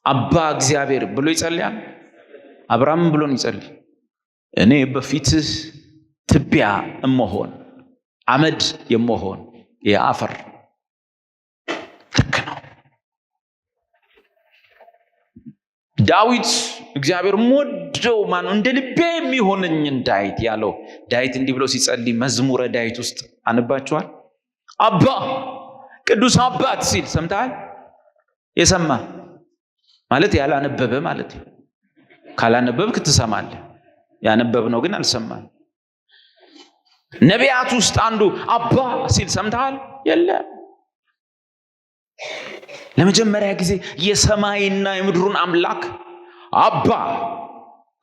አባ እግዚአብሔር ብሎ ይጸልያል። አብርሃም ብሎ ነው ይጸልይ። እኔ በፊትህ ትቢያ እመሆን አመድ የመሆን የአፈር ልክ ነው። ዳዊት እግዚአብሔር ሞደው ማነው እንደ ልቤ የሚሆነኝን ዳዊት ያለው ዳዊት እንዲህ ብሎ ሲጸልይ መዝሙረ ዳዊት ውስጥ አንባችኋል። አባ ቅዱስ አባት ሲል ሰምተሃል? የሰማ ማለት ያላነበበ ማለት ነው። ካላነበብክ ትሰማለህ። ያነበብነው ግን አልሰማም። ነቢያት ውስጥ አንዱ አባ ሲል ሰምተሃል? የለም። ለመጀመሪያ ጊዜ የሰማይና የምድሩን አምላክ አባ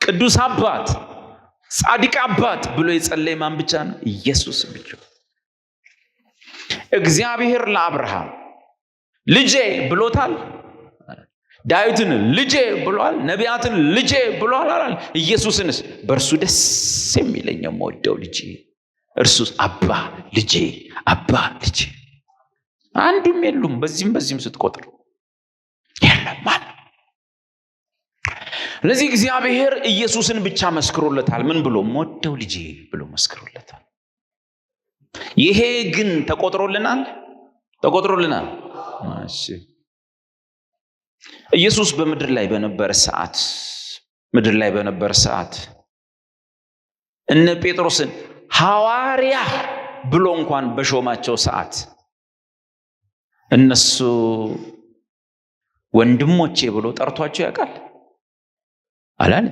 ቅዱስ አባት ጻድቅ አባት ብሎ የጸለየ ማን ብቻ ነው? ኢየሱስ ብቻ። እግዚአብሔር ለአብርሃም ልጄ ብሎታል። ዳዊትን ልጄ ብሏል። ነቢያትን ልጄ ብሏል አላል። ኢየሱስንስ በእርሱ ደስ የሚለኝ የምወደው ልጄ፣ እርሱ አባ ልጄ፣ አባ ልጄ። አንዱም የሉም። በዚህም በዚህም ስትቆጥር የለም ማለት። ስለዚህ እግዚአብሔር ኢየሱስን ብቻ መስክሮለታል። ምን ብሎ? ሞደው ልጄ ብሎ መስክሮለታል። ይሄ ግን ተቆጥሮልናል፣ ተቆጥሮልናል። እሺ ኢየሱስ በምድር ላይ በነበረ ሰዓት ምድር ላይ በነበረ ሰዓት እነ ጴጥሮስን ሐዋርያ ብሎ እንኳን በሾማቸው ሰዓት እነሱ ወንድሞቼ ብሎ ጠርቷቸው ያውቃል? አላለ።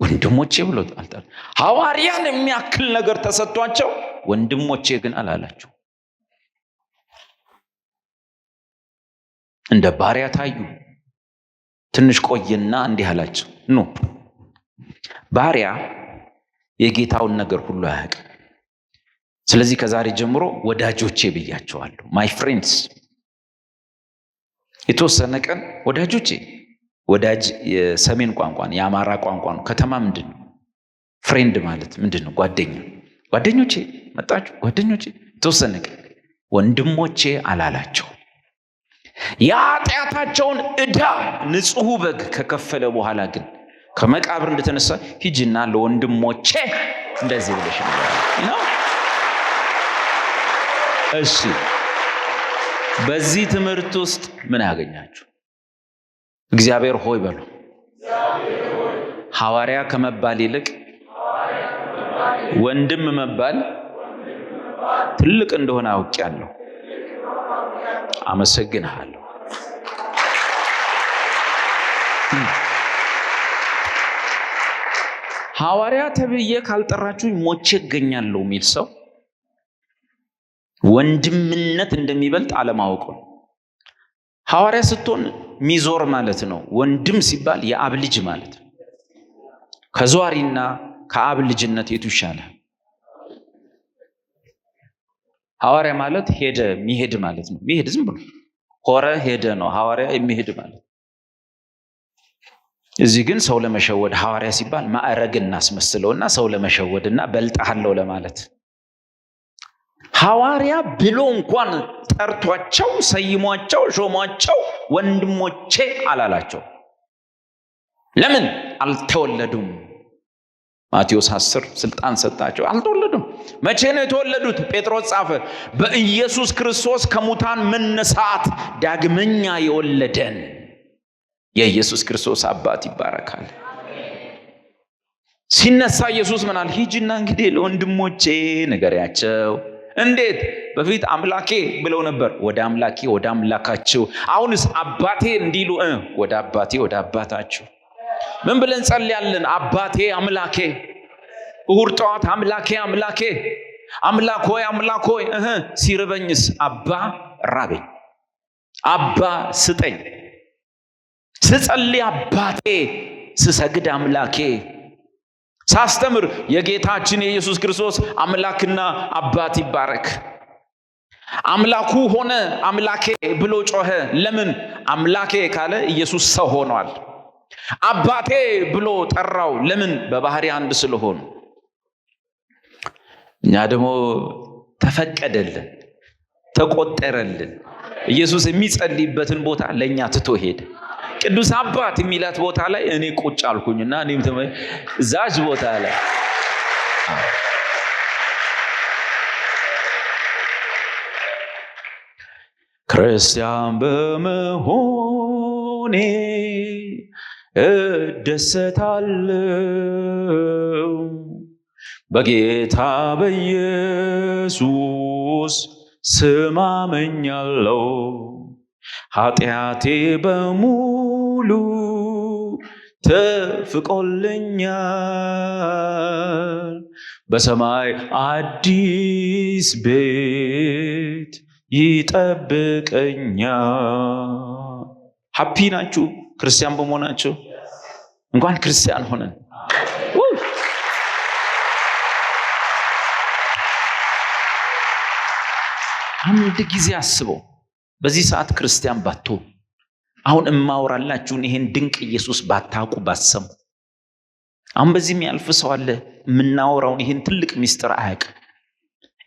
ወንድሞቼ ብሎ አልጠራ። ሐዋርያን የሚያክል ነገር ተሰጥቷቸው ወንድሞቼ ግን አላላቸው። እንደ ባሪያ ታዩ። ትንሽ ቆየና እንዲህ አላቸው፣ ኑ ባሪያ የጌታውን ነገር ሁሉ አያውቅም። ስለዚህ ከዛሬ ጀምሮ ወዳጆቼ ብያቸዋለሁ። My friends። የተወሰነ ቀን ወዳጆቼ። ወዳጅ የሰሜን ቋንቋ ነው፣ የአማራ ቋንቋ ነው። ከተማ ምንድን ነው? Friend ማለት ምንድን ነው? ጓደኛ። ጓደኞቼ መጣችሁ፣ ጓደኞቼ። የተወሰነ ቀን ወንድሞቼ አላላቸው። የኃጢአታቸውን ዕዳ ንጹሑ በግ ከከፈለ በኋላ ግን ከመቃብር እንደተነሳ ሂጂና ለወንድሞቼ እንደዚህ ብለሽ ነው። እሺ በዚህ ትምህርት ውስጥ ምን ያገኛችሁ? እግዚአብሔር ሆይ በሉ። ሐዋርያ ከመባል ይልቅ ወንድም መባል ትልቅ እንደሆነ አውቄያለሁ። አመሰግንሃለሁ። ሐዋርያ ተብዬ ካልጠራችሁኝ ሞቼ እገኛለሁ የሚል ሰው ወንድምነት እንደሚበልጥ አለማወቁ ነው። ሐዋርያ ስትሆን ሚዞር ማለት ነው። ወንድም ሲባል የአብ ልጅ ማለት ነው። ከዟሪና ከአብ ልጅነት የቱ ይሻላል? ሐዋርያ ማለት ሄደ የሚሄድ ማለት ነው። የሚሄድ ዝም ብሎ ሆረ ሄደ ነው ሐዋርያ የሚሄድ ማለት። እዚህ ግን ሰው ለመሸወድ ሐዋርያ ሲባል ማዕረግ እናስመስለውና ሰው ለመሸወድና በልጣለሁ ለማለት ሐዋርያ ብሎ እንኳን ጠርቷቸው ሰይሟቸው ሾሟቸው ወንድሞቼ አላላቸው። ለምን? አልተወለዱም። ማቴዎስ 10 ስልጣን ሰጣቸው። አልተወለዱም። መቼ ነው የተወለዱት? ጴጥሮስ ጻፈ፣ በኢየሱስ ክርስቶስ ከሙታን መነሳት ዳግመኛ የወለደን የኢየሱስ ክርስቶስ አባት ይባረካል። ሲነሳ ኢየሱስ ምን አለ? ሂጂና እንግዲህ ለወንድሞቼ ንገሪያቸው። እንዴት? በፊት አምላኬ ብለው ነበር፣ ወደ አምላኬ ወደ አምላካችሁ። አሁንስ አባቴ እንዲሉ ወደ አባቴ ወደ አባታችሁ። ምን ብለን ጸልያለን? አባቴ አምላኬ። እሁድ ጠዋት አምላኬ አምላኬ፣ አምላክ ሆይ አምላክ ሆይ። ሲርበኝስ አባ ራበኝ፣ አባ ስጠኝ። ስጸልይ አባቴ፣ ስሰግድ አምላኬ፣ ሳስተምር የጌታችን የኢየሱስ ክርስቶስ አምላክና አባት ይባረክ። አምላኩ ሆነ አምላኬ ብሎ ጮኸ። ለምን? አምላኬ ካለ ኢየሱስ ሰው ሆኗል። አባቴ ብሎ ጠራው። ለምን? በባህሪ አንድ ስለሆኑ። እኛ ደግሞ ተፈቀደልን፣ ተቆጠረልን። ኢየሱስ የሚጸልይበትን ቦታ ለኛ ትቶ ሄደ። ቅዱስ አባት የሚላት ቦታ ላይ እኔ ቁጭ አልኩኝና እኔም እዛች ቦታ ላይ ክርስቲያን በመሆኔ እደሰታለሁ፣ በጌታ በኢየሱስ ስም አምኛለሁ፣ ኃጢአቴ በሙሉ ተፍቆልኛል፣ በሰማይ አዲስ ቤት ይጠብቀኛል። ሃፒ ናችሁ ክርስቲያን በመሆናችሁ? እንኳን ክርስቲያን ሆነን። አንድ ጊዜ አስበው፣ በዚህ ሰዓት ክርስቲያን ባትሆኑ፣ አሁን እማወራላችሁን ይሄን ድንቅ ኢየሱስ ባታውቁ ባትሰሙ፣ አሁን በዚህ የሚያልፍ ሰው አለ፣ የምናወራውን ይሄን ትልቅ ሚስጥር አያውቅም፣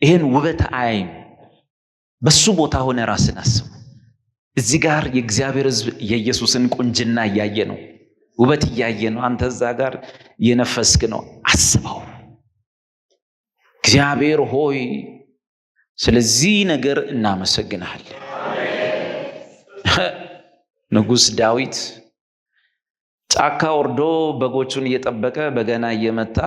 ይሄን ውበት አያይም። በሱ ቦታ ሆነ ራስን አስቡ። እዚህ ጋር የእግዚአብሔር ሕዝብ የኢየሱስን ቁንጅና እያየ ነው፣ ውበት እያየ ነው። አንተ እዛ ጋር እየነፈስክ ነው። አስበው። እግዚአብሔር ሆይ ስለዚህ ነገር እናመሰግንሃለን። ንጉሥ ዳዊት ጫካ ወርዶ በጎቹን እየጠበቀ በገና እየመታ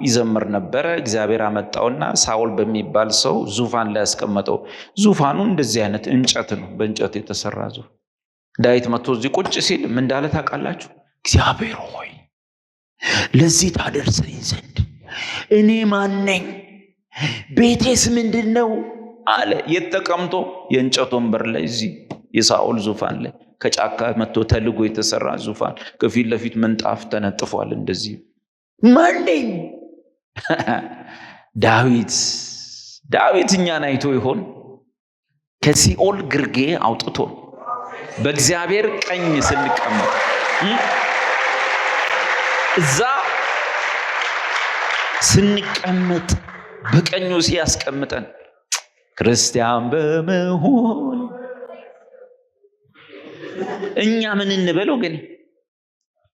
ይዘምር ነበረ። እግዚአብሔር አመጣውና ሳውል በሚባል ሰው ዙፋን ላይ ያስቀመጠው። ዙፋኑ እንደዚህ አይነት እንጨት ነው፣ በእንጨት የተሰራ ዙፋን። ዳዊት መጥቶ እዚህ ቁጭ ሲል ምን እንዳለ ታውቃላችሁ? እግዚአብሔር ሆይ ለዚህ ታደርሰኝ ዘንድ እኔ ማን ነኝ? ቤቴስ ምንድን ነው አለ። የት ተቀምጦ? የእንጨት ወንበር ላይ፣ እዚህ የሳኦል ዙፋን ላይ፣ ከጫካ መጥቶ ተልጎ የተሰራ ዙፋን፣ ከፊት ለፊት ምንጣፍ ተነጥፏል። እንደዚህ ማን ነኝ? ዳዊት ዳዊት እኛን አይቶ ይሆን? ከሲኦል ግርጌ አውጥቶ በእግዚአብሔር ቀኝ ስንቀመጥ፣ እዛ ስንቀመጥ፣ በቀኙ ሲያስቀምጠን፣ ክርስቲያን በመሆን እኛ ምን እንበለው? ግን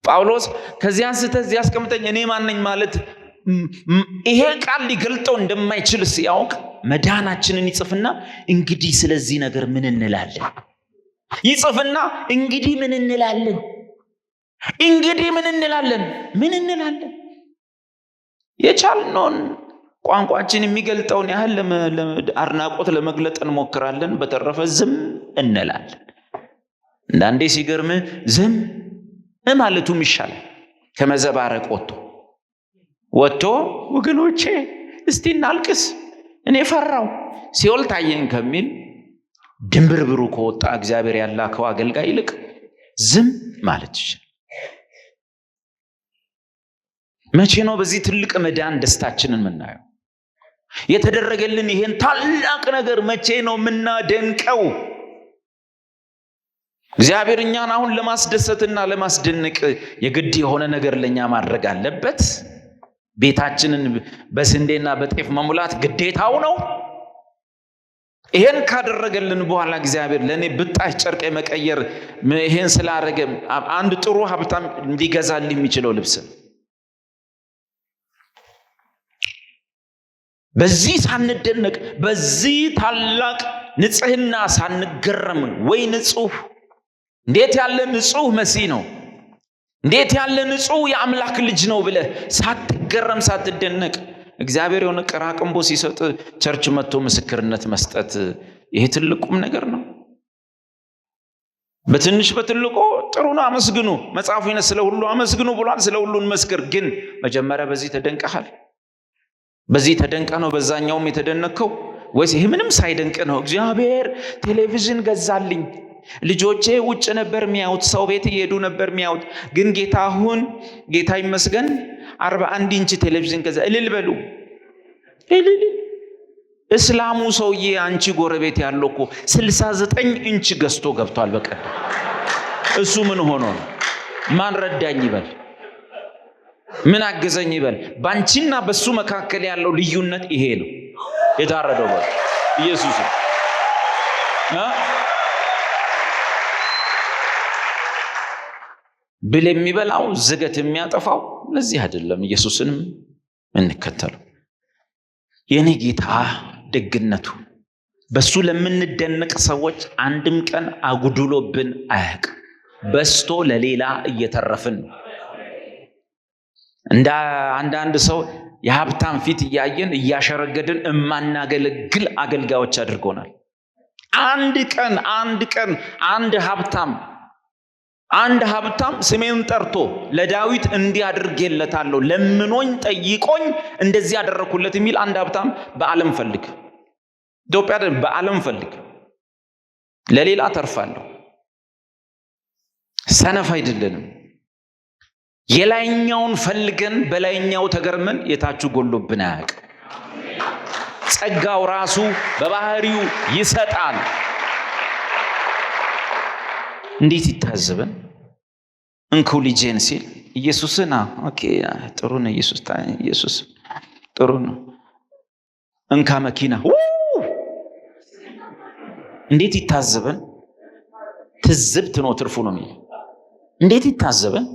ጳውሎስ ከዚህ አንስተህ እዚህ አስቀምጠኝ እኔ ማነኝ ማለት ይሄ ቃል ሊገልጠው እንደማይችል ሲያውቅ መዳናችንን ይጽፍና እንግዲህ ስለዚህ ነገር ምን እንላለን? ይጽፍና እንግዲህ ምን እንላለን? እንግዲህ ምን እንላለን? ምን እንላለን? የቻልነውን ቋንቋችን የሚገልጠውን ያህል አድናቆት ለመግለጥ እንሞክራለን። በተረፈ ዝም እንላለን። አንዳንዴ ሲገርም ዝም ማለቱም ይሻላል ከመዘባረቅ። ወጥቶ ወጥቶ ወገኖቼ እስቲ እናልቅስ፣ እኔ ፈራው ሲኦል ታየኝ ከሚል፣ ድንብርብሩ ከወጣ እግዚአብሔር ያላከው አገልጋይ ይልቅ ዝም ማለት ይሻላል። መቼ ነው በዚህ ትልቅ መዳን ደስታችንን የምናየው? የተደረገልን ይሄን ታላቅ ነገር መቼ ነው የምናደንቀው? እግዚአብሔር እኛን አሁን ለማስደሰትና ለማስደነቅ የግድ የሆነ ነገር ለኛ ማድረግ አለበት? ቤታችንን በስንዴና በጤፍ መሙላት ግዴታው ነው? ይሄን ካደረገልን በኋላ እግዚአብሔር ለእኔ ብጣሽ ጨርቅ የመቀየር፣ ይሄን ስላደረገ አንድ ጥሩ ሀብታም ሊገዛልህ የሚችለው ልብስ ነው። በዚህ ሳንደነቅ፣ በዚህ ታላቅ ንጽህና ሳንገረም፣ ወይ ንጹህ፣ እንዴት ያለ ንጹህ መሲህ ነው፣ እንዴት ያለ ንጹህ የአምላክ ልጅ ነው ብለህ ሳትገረም ሳትደነቅ እግዚአብሔር የሆነ ቅራቅንቦ ሲሰጥ church መጥቶ ምስክርነት መስጠት ይሄ ትልቁም ነገር ነው። በትንሽ በትልቁ ጥሩ ነው፣ አመስግኑ። መጽሐፉ ይነ ስለ ሁሉ አመስግኑ ብሏል። ስለ ሁሉ እንመስክር። ግን መጀመሪያ በዚህ ተደንቀሃል? በዚህ ተደንቀህ ነው በዛኛውም የተደነቅከው? ወይስ ይሄ ምንም ሳይደንቅ ነው? እግዚአብሔር ቴሌቪዥን ገዛልኝ። ልጆቼ ውጭ ነበር የሚያዩት፣ ሰው ቤት እየሄዱ ነበር የሚያዩት። ግን ጌታ አሁን ጌታ ይመስገን 41 ኢንች ቴሌቪዥን ገዛ። እልል በሉ እልል። እስላሙ ሰውዬ አንቺ ጎረቤት ያለው እኮ 69 ኢንች ገዝቶ ገብቷል በቀደም። እሱ ምን ሆኖ ነው? ማን ረዳኝ ይበል? ምን አገዘኝ ይበል? ባንቺና በሱ መካከል ያለው ልዩነት ይሄ ነው። የታረደው በል ኢየሱስ እ ብል የሚበላው ዝገት የሚያጠፋው ለዚህ አይደለም። ኢየሱስንም እንከተለው። የኔ ጌታ ደግነቱ በሱ ለምንደነቅ ሰዎች አንድም ቀን አጉድሎብን አያውቅም። በስቶ ለሌላ እየተረፍን ነው። እንደ አንዳንድ ሰው የሀብታም ፊት እያየን እያሸረገድን እማናገለግል አገልጋዮች አድርጎናል። አንድ ቀን አንድ ቀን አንድ ሀብታም ስሜን ጠርቶ ለዳዊት እንዲህ አድርጌለታለሁ፣ ለምኖኝ ጠይቆኝ እንደዚህ አደረኩለት የሚል አንድ ሀብታም በዓለም ፈልግ፣ ኢትዮጵያ አይደለም፣ በዓለም ፈልግ። ለሌላ ተርፋለሁ። ሰነፍ አይደለንም። የላይኛውን ፈልገን በላይኛው ተገርመን የታቹ ጎሎብን አያውቅም። ጸጋው ራሱ በባህሪው ይሰጣል። እንዴት ይታዘበን? እንኩ ልጄን ሲል ኢየሱስን፣ okay ጥሩ ነው። ኢየሱስ ኢየሱስ ጥሩ ነው። እንካ መኪና። እንዴት ይታዘበን? ትዝብት ነው ትርፉ ነው የሚለው። እንዴት ይታዘበን?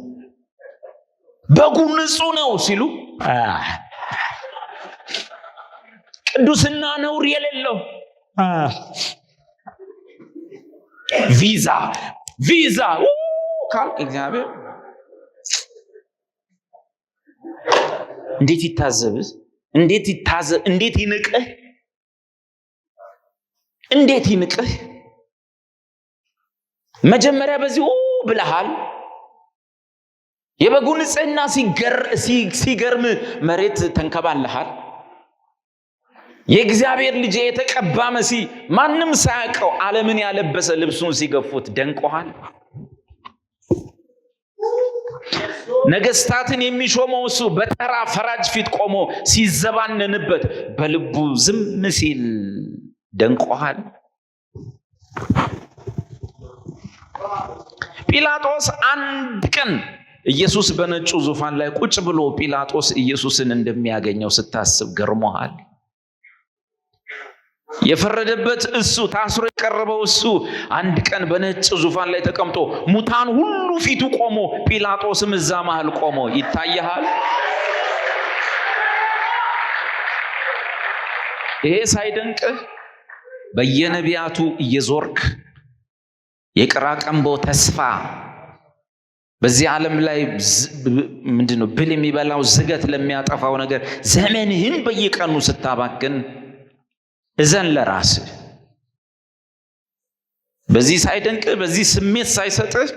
በጉ ንጹህ ነው ሲሉ ቅዱስና ነውር የሌለው ቪዛ ቪዛ ካልክ እግዚአብሔር እንዴት ይታዘብህ? እንዴት ይታዘብ? እንዴት ይንቅህ? እንዴት ይንቅህ? መጀመሪያ በዚህ ብለሃል። የበጉ ንጽህና ሲገርም መሬት ተንከባለሃል። የእግዚአብሔር ልጅ የተቀባ መሲህ ማንም ሳያውቀው ዓለምን ያለበሰ ልብሱን ሲገፉት ደንቆሃል። ነገስታትን የሚሾመው እሱ በተራ ፈራጅ ፊት ቆሞ ሲዘባነንበት በልቡ ዝም ሲል ደንቆሃል። ጲላጦስ አንድ ቀን ኢየሱስ በነጩ ዙፋን ላይ ቁጭ ብሎ ጲላጦስ ኢየሱስን እንደሚያገኘው ስታስብ ገርሞሃል። የፈረደበት እሱ፣ ታስሮ የቀረበው እሱ አንድ ቀን በነጭ ዙፋን ላይ ተቀምጦ ሙታን ሁሉ ፊቱ ቆሞ ጲላጦስም እዛ መሃል ቆሞ ይታይሃል። ይሄ ሳይደንቅህ በየነቢያቱ እየዞርክ የቅራቅንቦ ተስፋ በዚህ ዓለም ላይ ምንድነው ብል የሚበላው ዝገት ለሚያጠፋው ነገር ዘመንህን በየቀኑ ስታባክን እዘን ለራስህ። በዚህ ሳይደንቅህ በዚህ ስሜት ሳይሰጥህ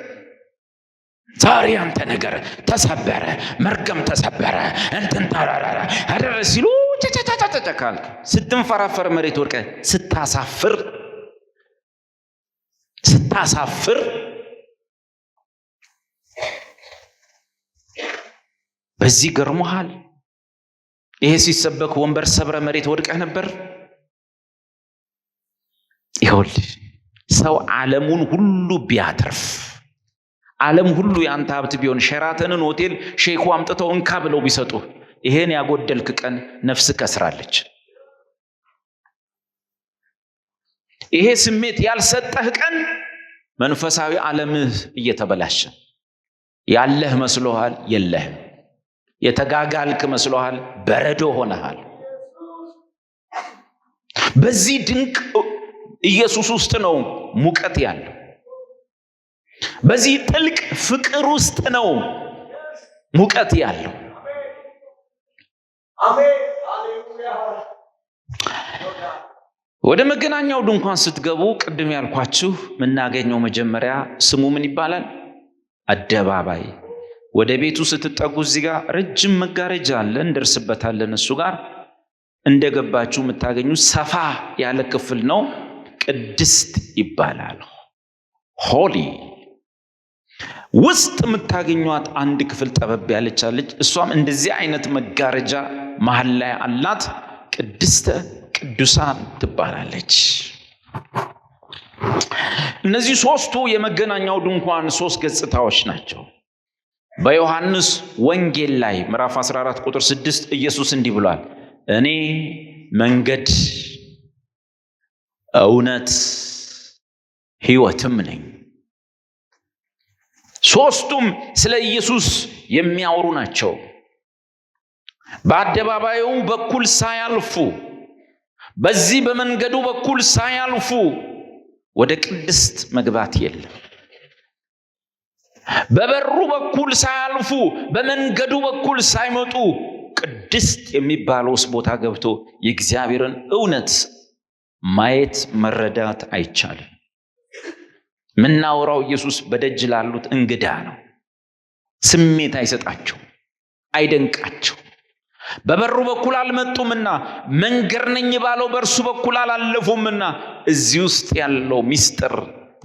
ዛሬ አንተ ነገር ተሰበረ፣ መርገም ተሰበረ፣ እንትን ተራራራ አደረ ሲሉ ጨጨጨጨጨ ካልክ ስትንፈራፈር መሬት ወድቀህ ስታሳፍር ስታሳፍር በዚህ ገርሞሃል። ይሄ ሲሰበክ ወንበር ሰብረ መሬት ወድቀህ ነበር። ይኸውልህ ሰው ዓለሙን ሁሉ ቢያተርፍ ዓለም ሁሉ ያንተ ሀብት ቢሆን ሸራተንን ሆቴል ሼኩ አምጥተው እንካ ብለው ቢሰጡ ይሄን ያጎደልክ ቀን ነፍስ ከስራለች። ይሄ ስሜት ያልሰጠህ ቀን መንፈሳዊ ዓለምህ እየተበላሸ ያለህ መስሎሃል፣ የለህም። የተጋጋልክ መስሎሃል፣ በረዶ ሆነሃል። በዚህ ድንቅ ኢየሱስ ውስጥ ነው ሙቀት ያለው። በዚህ ጥልቅ ፍቅር ውስጥ ነው ሙቀት ያለው። ወደ መገናኛው ድንኳን ስትገቡ ቅድም ያልኳችሁ የምናገኘው መጀመሪያ ስሙ ምን ይባላል? አደባባይ። ወደ ቤቱ ስትጠጉ እዚህ ጋር ረጅም መጋረጃ አለ፣ እንደርስበታለን። እሱ ጋር እንደገባችሁ የምታገኙ ሰፋ ያለ ክፍል ነው። ቅድስት ይባላል። ሆሊ ውስጥ የምታገኟት አንድ ክፍል ጠበብ ያለች አለች። እሷም እንደዚህ አይነት መጋረጃ መሀል ላይ አላት። ቅድስተ ቅዱሳን ትባላለች። እነዚህ ሶስቱ የመገናኛው ድንኳን ሶስት ገጽታዎች ናቸው። በዮሐንስ ወንጌል ላይ ምዕራፍ 14 ቁጥር 6 ኢየሱስ እንዲህ ብሏል፣ እኔ መንገድ እውነት ሕይወትም ነኝ። ሶስቱም ስለ ኢየሱስ የሚያወሩ ናቸው። በአደባባዩ በኩል ሳያልፉ፣ በዚህ በመንገዱ በኩል ሳያልፉ ወደ ቅድስት መግባት የለም። በበሩ በኩል ሳያልፉ፣ በመንገዱ በኩል ሳይመጡ ቅድስት የሚባለው ውስጥ ቦታ ገብቶ የእግዚአብሔርን እውነት ማየት መረዳት አይቻልም። ምናወራው ኢየሱስ በደጅ ላሉት እንግዳ ነው። ስሜት አይሰጣቸው፣ አይደንቃቸው። በበሩ በኩል አልመጡምና መንገድ ነኝ ባለው በእርሱ በኩል አላለፉምና እዚህ ውስጥ ያለው ሚስጥር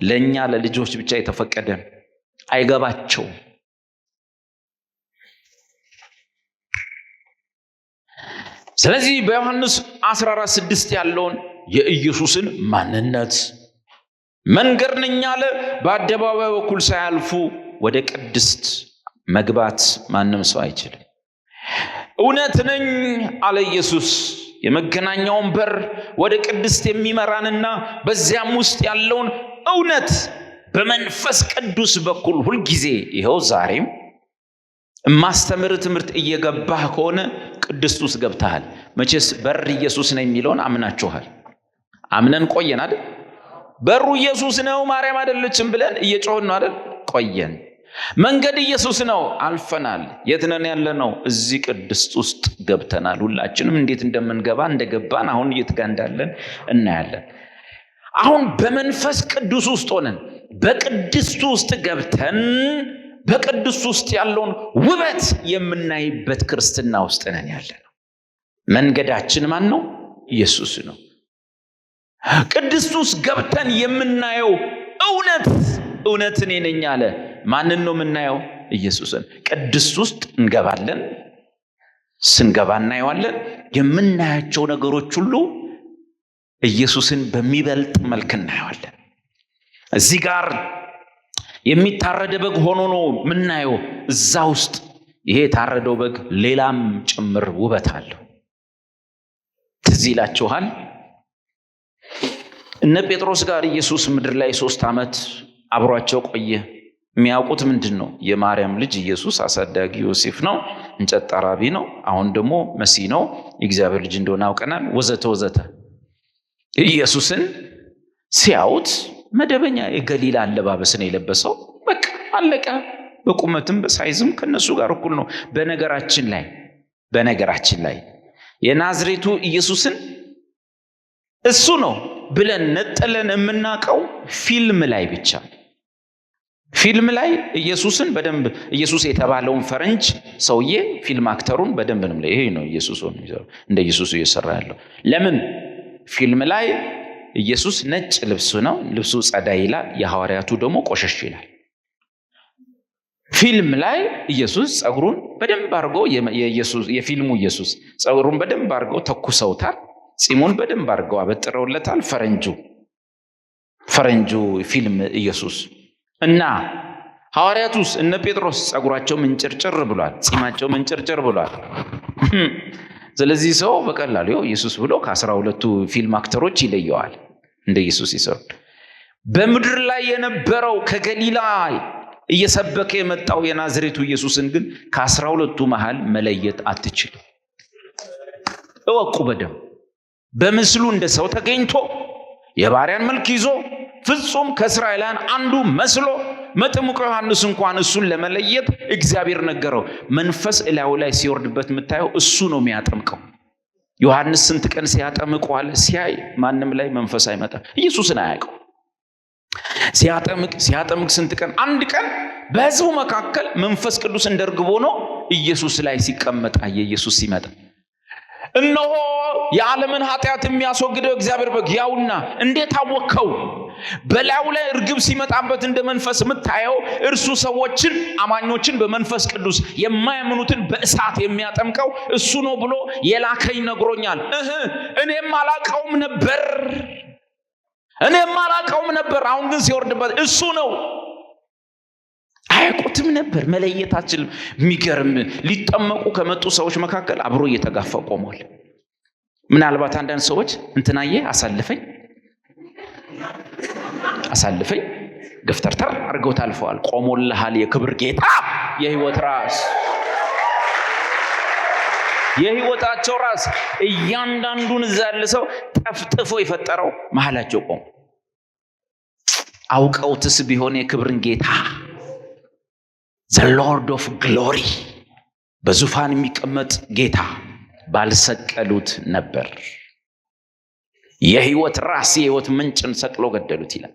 ለኛ ለልጆች ብቻ የተፈቀደ አይገባቸው። ስለዚህ በዮሐንስ 14:6 ያለውን የኢየሱስን ማንነት መንገድ ነኝ አለ። በአደባባይ በኩል ሳያልፉ ወደ ቅድስት መግባት ማንም ሰው አይችልም። እውነት ነኝ አለ ኢየሱስ። የመገናኛውን በር ወደ ቅድስት የሚመራንና በዚያም ውስጥ ያለውን እውነት በመንፈስ ቅዱስ በኩል ሁልጊዜ ይኸው ዛሬም የማስተምር ትምህርት እየገባህ ከሆነ ቅድስት ውስጥ ገብተሃል። መቼስ በር ኢየሱስ ነው የሚለውን አምናችኋል። አምነን ቆየን አይደል? በሩ ኢየሱስ ነው ማርያም አይደለችም ብለን እየጮህን ነው አይደል? ቆየን። መንገድ ኢየሱስ ነው አልፈናል። የት ነን ያለነው? እዚህ ቅድስት ውስጥ ገብተናል። ሁላችንም እንዴት እንደምንገባ እንደገባን አሁን የት ጋር እንዳለን እናያለን። አሁን በመንፈስ ቅዱስ ውስጥ ሆነን በቅድስቱ ውስጥ ገብተን በቅድስቱ ውስጥ ያለውን ውበት የምናይበት ክርስትና ውስጥ ነን ያለነው። መንገዳችን ማን ነው? ኢየሱስ ነው። ቅድስቱ ውስጥ ገብተን የምናየው እውነት እውነት እኔ ነኝ አለ። ማንን ነው የምናየው? ኢየሱስን። ቅድስት ውስጥ እንገባለን። ስንገባ እናየዋለን። የምናያቸው ነገሮች ሁሉ ኢየሱስን በሚበልጥ መልክ እናየዋለን። እዚህ ጋር የሚታረደ በግ ሆኖ ነው የምናየው። እዛ ውስጥ ይሄ የታረደው በግ ሌላም ጭምር ውበት አለው። ትዝ ይላችኋል፣ እነ ጴጥሮስ ጋር ኢየሱስ ምድር ላይ 3 ዓመት አብሯቸው ቆየ። የሚያውቁት ምንድን ነው? የማርያም ልጅ ኢየሱስ አሳዳጊ ዮሴፍ ነው፣ እንጨት ጠራቢ ነው፣ አሁን ደግሞ መሲህ ነው፣ የእግዚአብሔር ልጅ እንደሆነ አውቀናል፣ ወዘተ ወዘተ። ኢየሱስን ሲያዩት መደበኛ የገሊላ አለባበስ ነው የለበሰው። በቃ አለቀ። በቁመትም በ size ም ከነሱ ጋር እኩል ነው። በነገራችን ላይ የናዝሬቱ ኢየሱስን እሱ ነው ብለን ነጥለን የምናውቀው ፊልም ላይ ብቻ። ፊልም ላይ ኢየሱስን በደንብ ኢየሱስ የተባለውን ፈረንጅ ሰውዬ ፊልም actor ኡን በደንብ ነው፣ ይሄ ነው ኢየሱስ ሆኖ እንደ ኢየሱስ እየሰራ ያለው። ለምን? ፊልም ላይ ኢየሱስ ነጭ ልብሱ ነው፣ ልብሱ ጸዳ ይላል፣ የሐዋርያቱ ደግሞ ቆሸሽ ይላል። ፊልም ላይ ኢየሱስ ጸጉሩን በደንብ አድርገው የፊልሙ ኢየሱስ ጸጉሩን በደንብ አድርገው ተኩሰውታል፣ ጺሙን በደንብ አድርገው አበጥረውለታል። ፈረንጁ ፊልም ኢየሱስ እና ሐዋርያቱስ እነ ጴጥሮስ ጸጉራቸው ምንጭርጭር ብሏል፣ ጺማቸው ምንጭርጭር ብሏል። ስለዚህ ሰው በቀላሉ ይኸው ኢየሱስ ብሎ ከ12ቱ ፊልም actor ኦች ይለየዋል፣ እንደ ኢየሱስ ይሰሩ። በምድር ላይ የነበረው ከገሊላ እየሰበከ የመጣው የናዝሬቱ ኢየሱስን ግን ከ12ቱ መሃል መለየት አትችልም። እወቁ በደንብ። በምስሉ እንደ ሰው ተገኝቶ የባሪያን መልክ ይዞ ፍጹም ከእስራኤላውያን አንዱ መስሎ መጥምቁ ዮሐንስ እንኳን እሱን ለመለየት እግዚአብሔር ነገረው። መንፈስ እላዩ ላይ ሲወርድበት የምታየው እሱ ነው የሚያጠምቀው። ዮሐንስ ስንት ቀን ሲያጠምቀዋል ሲያይ ማንም ላይ መንፈስ አይመጣም። ኢየሱስን አያውቀው። ሲያጠምቅ ስንት ቀን፣ አንድ ቀን በሕዝቡ መካከል መንፈስ ቅዱስ እንደ ርግብ ሆኖ ኢየሱስ ላይ ሲቀመጥ አየ። ኢየሱስ ሲመጣ እነሆ የዓለምን ኃጢአት የሚያስወግደው እግዚአብሔር በግ ያውና፣ እንዴት አወቅከው? በላዩ ላይ እርግብ ሲመጣበት እንደ መንፈስ የምታየው እርሱ ሰዎችን አማኞችን በመንፈስ ቅዱስ የማያምኑትን በእሳት የሚያጠምቀው እሱ ነው ብሎ የላከኝ ነግሮኛል። እኔም አላቀውም ነበር፣ እኔም አላቀውም ነበር። አሁን ግን ሲወርድበት እሱ ነው። አያውቁትም ነበር፣ መለየት አልችልም። የሚገርም ሊጠመቁ ከመጡ ሰዎች መካከል አብሮ እየተጋፋ ቆሟል። ምናልባት አንዳንድ ሰዎች እንትናዬ አሳልፈኝ አሳልፈኝ ገፍተርተር አድርገው ታልፈዋል። ቆሞልሃል የክብር ጌታ፣ የህይወት ራስ፣ የህይወታቸው ራስ። እያንዳንዱን እዛ ያለ ሰው ጠፍጥፎ የፈጠረው መሀላቸው ቆሞ አውቀውትስ ቢሆን የክብርን ጌታ the Lord of glory በዙፋን የሚቀመጥ ጌታ ባልሰቀሉት ነበር። የህይወት ራስ የህይወት ምንጭን ሰቅለው ገደሉት ይላል።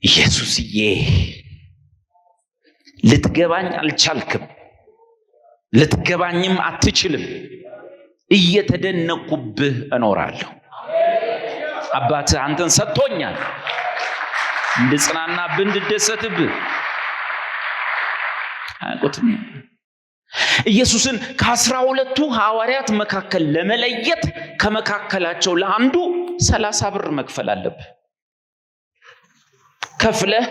ኢየሱስዬ ልትገባኝ አልቻልክም፣ ልትገባኝም አትችልም። እየተደነቅኩብህ እኖራለሁ። አባትህ አንተን ሰጥቶኛል እንድጽናናብህ እንድደሰትብህ። አያውቁትም። ኢየሱስን ከ12ቱ ሐዋርያት መካከል ለመለየት ከመካከላቸው ለአንዱ 30 ብር መክፈል አለብህ። ከፍለህ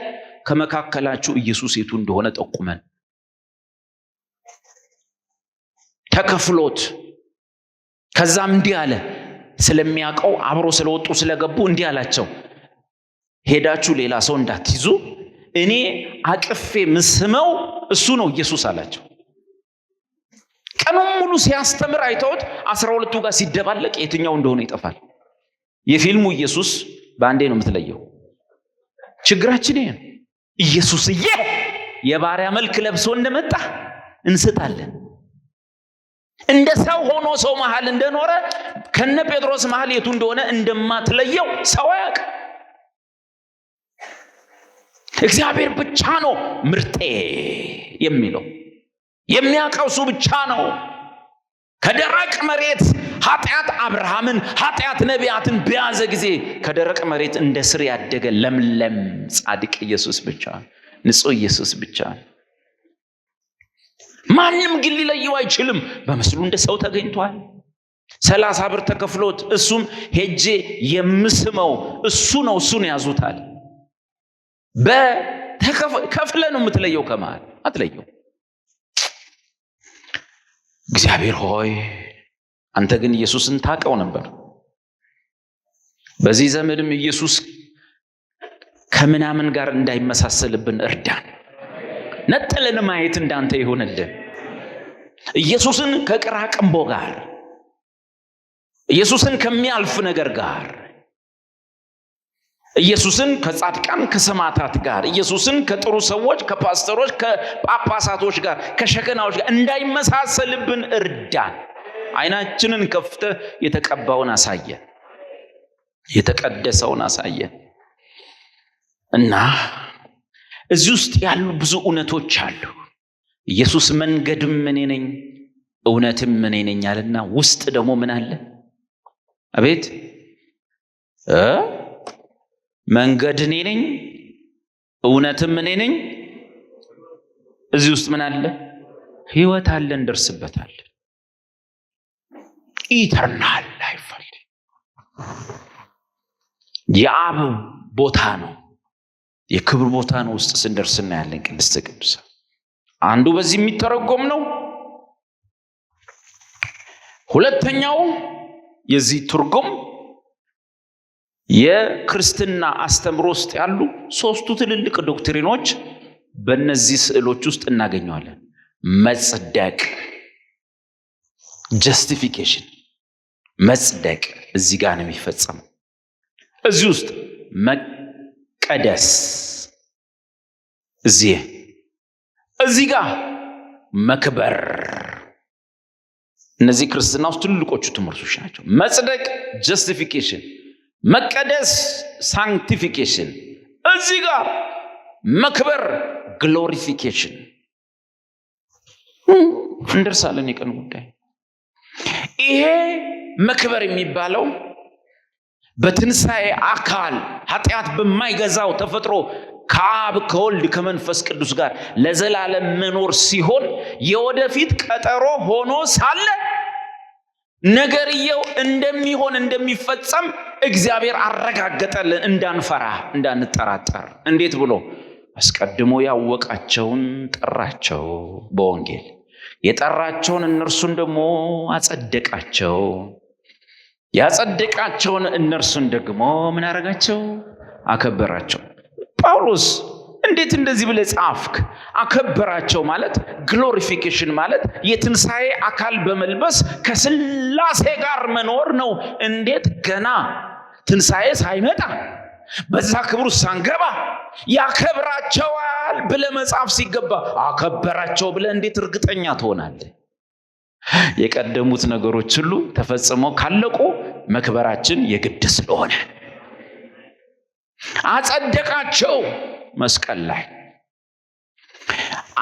ከመካከላችሁ ኢየሱስ የቱ እንደሆነ ጠቁመን። ተከፍሎት ከዛም እንዲህ አለ፣ ስለሚያውቀው አብሮ ስለወጡ ስለገቡ እንዲህ አላቸው፣ ሄዳችሁ ሌላ ሰው እንዳትይዙ፣ እኔ አቅፌ ምስመው እሱ ነው ኢየሱስ አላቸው። ቀኑን ሙሉ ሲያስተምር አይተውት 12ቱ ጋር ሲደባለቅ የትኛው እንደሆነ ይጠፋል። የፊልሙ ኢየሱስ በአንዴ ነው የምትለየው። ችግራችን ይሄ ነው። ኢየሱስዬ የባሪያ መልክ ለብሶ እንደመጣ እንስታለን። እንደ ሰው ሆኖ ሰው መሃል እንደኖረ ከነ ጴጥሮስ መሃል የቱ እንደሆነ እንደማትለየው ሰው አያውቅም። እግዚአብሔር ብቻ ነው ምርጤ የሚለው፣ የሚያውቀው እሱ ብቻ ነው። ከደረቅ መሬት ኃጢአት አብርሃምን ኃጢአት ነቢያትን በያዘ ጊዜ ከደረቅ መሬት እንደ ስር ያደገ ለምለም ጻድቅ ኢየሱስ ብቻ፣ ንጹሕ ኢየሱስ ብቻ። ማንም ግን ሊለየው አይችልም። በምስሉ እንደ ሰው ተገኝቷል። 30 ብር ተከፍሎት እሱም ሄጄ የምስመው እሱ ነው፣ እሱን ያዙታል። ከፍለ ነው የምትለየው፣ ከመሃል አትለየው። እግዚአብሔር ሆይ አንተ ግን ኢየሱስን ታውቀው ነበር። በዚህ ዘመንም ኢየሱስ ከምናምን ጋር እንዳይመሳሰልብን እርዳን። ነጥለን ማየት እንዳንተ ይሁንልን። ኢየሱስን ከቅራቅንቦ ጋር፣ ኢየሱስን ከሚያልፍ ነገር ጋር፣ ኢየሱስን ከጻድቃን ከሰማዕታት ጋር፣ ኢየሱስን ከጥሩ ሰዎች ከፓስተሮች ከጳጳሳቶች ጋር ከሸከናዎች ጋር እንዳይመሳሰልብን እርዳን። አይናችንን ከፍተህ የተቀባውን አሳየን፣ የተቀደሰውን አሳየን። እና እዚህ ውስጥ ያሉ ብዙ እውነቶች አሉ። ኢየሱስ መንገድም እኔ ነኝ እውነትም እኔ ነኝ አለና ውስጥ ደግሞ ምን አለ? አቤት መንገድ እኔ ነኝ እውነትም እኔ ነኝ። እዚህ ውስጥ ምን አለ? ህይወት አለ፣ እንደርስበታለን። Eternal life አለ። የአብ ቦታ ነው፣ የክብር ቦታ ነው። ውስጥ ስንደርስ እናያለን። ቅድስተ ቅዱሳን አንዱ በዚህ የሚተረጎም ነው። ሁለተኛው የዚህ ትርጉም የክርስትና አስተምሮ ውስጥ ያሉ ሶስቱ ትልልቅ doctrine ኦች በእነዚህ ስዕሎች ውስጥ እናገኘዋለን። መጽደቅ፣ justification፣ መጽደቅ እዚህ ጋር ነው የሚፈጸመው። እዚህ ውስጥ መቀደስ፣ እዚህ ጋር መክበር። እነዚህ ክርስትና ውስጥ ትልልቆቹ ትምህርቶች ናቸው። መጽደቅ justification፣ መቀደስ sanctification፣ እዚህ ጋር መክበር glorification። እንደርሳለን፣ የቀን ጉዳይ። ይሄ መክበር የሚባለው በትንሣኤ አካል ኃጢአት በማይገዛው ተፈጥሮ ከአብ ከወልድ ከመንፈስ ቅዱስ ጋር ለዘላለም መኖር ሲሆን የወደፊት ቀጠሮ ሆኖ ሳለ ነገርየው እንደሚሆን እንደሚፈጸም እግዚአብሔር አረጋገጠልን፣ እንዳንፈራ እንዳንጠራጠር። እንዴት ብሎ? አስቀድሞ ያወቃቸውን ጠራቸው፣ በወንጌል የጠራቸውን እነርሱን ደግሞ አጸደቃቸው፣ ያጸደቃቸውን እነርሱን ደግሞ ምን አደረጋቸው? አከበራቸው። ጳውሎስ እንዴት እንደዚህ ብለህ ጻፍክ? አከበራቸው ማለት glorification ማለት የትንሣኤ አካል በመልበስ ከስላሴ ጋር መኖር ነው። እንዴት ገና ትንሣኤ ሳይመጣ በዛ ክብሩ ሳንገባ ያከብራቸዋል ብለህ መጻፍ ሲገባ አከበራቸው ብለህ እንዴት እርግጠኛ ትሆናለህ? የቀደሙት ነገሮች ሁሉ ተፈጽመው ካለቁ መክበራችን የግድ ስለሆነ አጸደቃቸው፣ መስቀል ላይ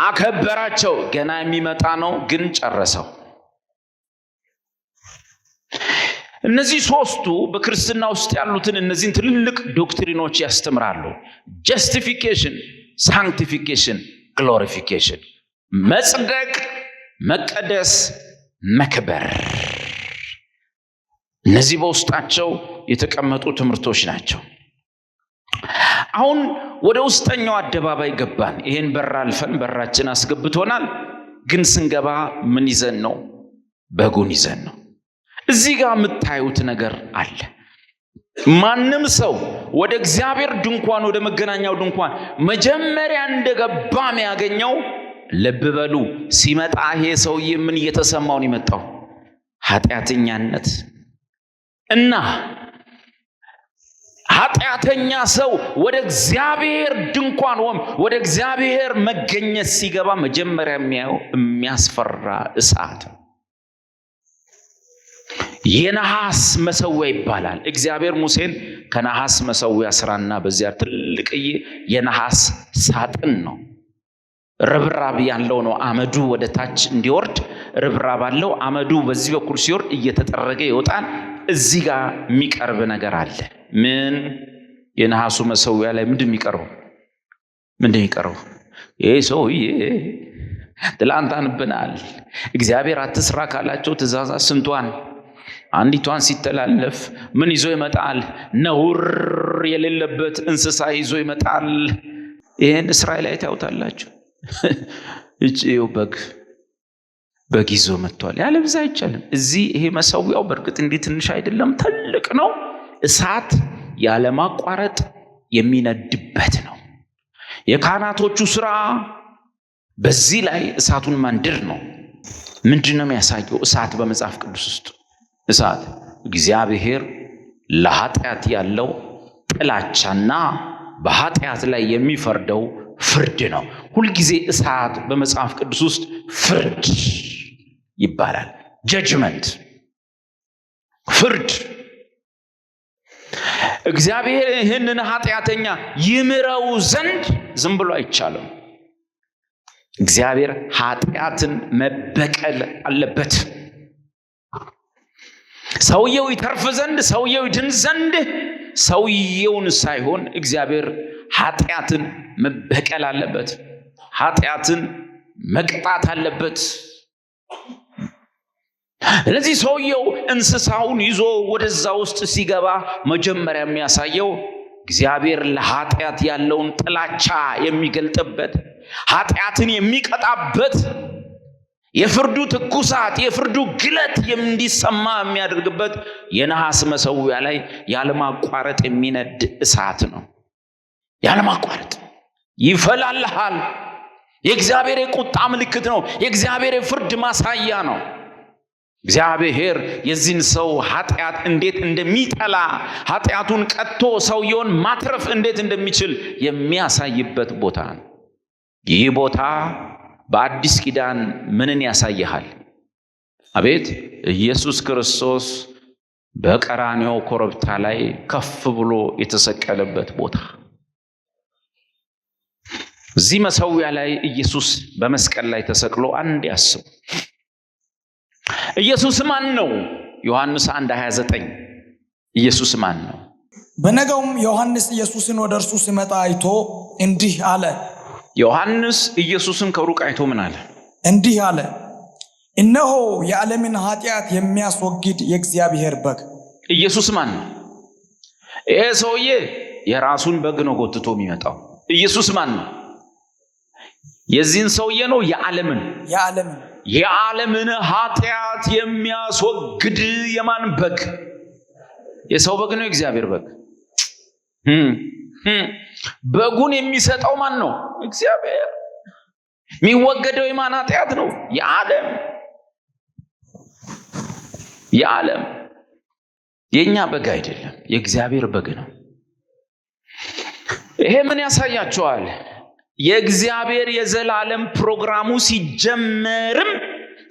አከበራቸው። ገና የሚመጣ ነው ግን ጨረሰው። እነዚህ ሶስቱ በክርስትና ውስጥ ያሉትን እነዚህን ትልልቅ doctrine ኦች ያስተምራሉ። Justification፣ sanctification፣ glorification፣ መጽደቅ፣ መቀደስ፣ መክበር። እነዚህ በውስጣቸው የተቀመጡ ትምህርቶች ናቸው። አሁን ወደ ውስጠኛው አደባባይ ገባን። ይሄን በር አልፈን በራችን አስገብቶናል። ግን ስንገባ ምን ይዘን ነው? በጉን ይዘን ነው። እዚህ ጋር የምታዩት ነገር አለ። ማንም ሰው ወደ እግዚአብሔር ድንኳን፣ ወደ መገናኛው ድንኳን መጀመሪያ እንደገባ የሚያገኘው፣ ልብ በሉ፣ ሲመጣ ይሄ ሰውዬ ምን እየተሰማው ነው የመጣው? ኃጢአተኛነት። እና ኃጢአተኛ ሰው ወደ እግዚአብሔር ድንኳን ወይም ወደ እግዚአብሔር መገኘት ሲገባ መጀመሪያ የሚያየው የሚያስፈራ እሳት ነው። የነሐስ መሰዊያ ይባላል። እግዚአብሔር ሙሴን ከነሐስ መሰዊያ ስራና በዚያ ትልቅዬ የነሐስ ሳጥን ነው። ርብራብ ያለው ነው። አመዱ ወደ ታች እንዲወርድ ርብራብ አለው። አመዱ በዚህ በኩል ሲወርድ እየተጠረገ ይወጣል። እዚህ ጋር የሚቀርብ ነገር አለ። ምን? የነሐሱ መሰዊያ ላይ ምንድን የሚቀርበው? ምንድን የሚቀርበው? ይህ ሰውዬ ትላንት አንብናል። እግዚአብሔር አትስራ ካላቸው ትእዛዛት ስንቷን? አንዲቷን ሲተላለፍ ምን ይዞ ይመጣል? ነውር የሌለበት እንስሳ ይዞ ይመጣል። ይህን እስራኤል ላይ ታውታላችሁ። እጭው በግ ይዞ መጥቷል። ያለ ብዛ አይቻልም። እዚህ ይሄ መሰዊያው በእርግጥ እንዲህ ትንሽ አይደለም፣ ትልቅ ነው። እሳት ያለማቋረጥ የሚነድበት ነው። የካህናቶቹ ስራ በዚህ ላይ እሳቱን ማንደድ ነው። ምንድን ነው የሚያሳየው? እሳት በመጽሐፍ ቅዱስ ውስጥ እሳት እግዚአብሔር ለኃጢአት ያለው ጥላቻና በኃጢአት ላይ የሚፈርደው ፍርድ ነው። ሁልጊዜ እሳት በመጽሐፍ ቅዱስ ውስጥ ፍርድ ይባላል። Judgment፣ ፍርድ። እግዚአብሔር ይህንን ኃጢአተኛ ይምረው ዘንድ ዝም ብሎ አይቻልም። እግዚአብሔር ኃጢአትን መበቀል አለበት። ሰውየው ይተርፍ ዘንድ፣ ሰውየው ይድን ዘንድ ሰውየውን ሳይሆን እግዚአብሔር ኃጢአትን መበቀል አለበት። ኃጢአትን መቅጣት አለበት። ስለዚህ ሰውየው እንስሳውን ይዞ ወደዛ ውስጥ ሲገባ መጀመሪያ የሚያሳየው እግዚአብሔር ለኃጢአት ያለውን ጥላቻ የሚገልጥበት፣ ኃጢአትን የሚቀጣበት፣ የፍርዱ ትኩሳት፣ የፍርዱ ግለት እንዲሰማ የሚያደርግበት የነሐስ መሰዊያ ላይ ያለማቋረጥ የሚነድ እሳት ነው። ያለማቋረጥ ይፈላልሃል። የእግዚአብሔር የቁጣ ምልክት ነው። የእግዚአብሔር የፍርድ ማሳያ ነው። እግዚአብሔር የዚህን ሰው ኃጢአት እንዴት እንደሚጠላ፣ ኃጢአቱን ቀጥቶ ሰውየውን ማትረፍ እንዴት እንደሚችል የሚያሳይበት ቦታ ነው። ይህ ቦታ በአዲስ ኪዳን ምንን ያሳይሃል? አቤት፣ ኢየሱስ ክርስቶስ በቀራንዮ ኮረብታ ላይ ከፍ ብሎ የተሰቀለበት ቦታ። እዚህ መሰዊያ ላይ ኢየሱስ በመስቀል ላይ ተሰቅሎ አንድ ያስቡ። ኢየሱስ ማን ነው? ዮሐንስ 1:29፣ ኢየሱስ ማን ነው? በነገውም ዮሐንስ ኢየሱስን ወደ እርሱ ሲመጣ አይቶ እንዲህ አለ። ዮሐንስ ኢየሱስን ከሩቅ አይቶ ምን አለ? እንዲህ አለ፣ እነሆ የዓለምን ኃጢአት የሚያስወግድ የእግዚአብሔር በግ። ኢየሱስ ማን ነው? ይሄ ሰውዬ የራሱን በግ ነው ጎትቶ የሚመጣው። ኢየሱስ ማን ነው? የዚህን ሰውዬ ነው የዓለምን? የዓለምን። የዓለምን ኃጢአት የሚያስወግድ የማን በግ? የሰው በግ ነው የእግዚአብሔር በግ? በጉን የሚሰጠው ማን ነው? እግዚአብሔር። የሚወገደው የማን ኃጢአት ነው? የዓለም። የዓለም፣ የኛ በግ አይደለም፣ የእግዚአብሔር በግ ነው። ይሄ ምን ያሳያቸዋል? የእግዚአብሔር የዘላለም ፕሮግራሙ ሲጀመርም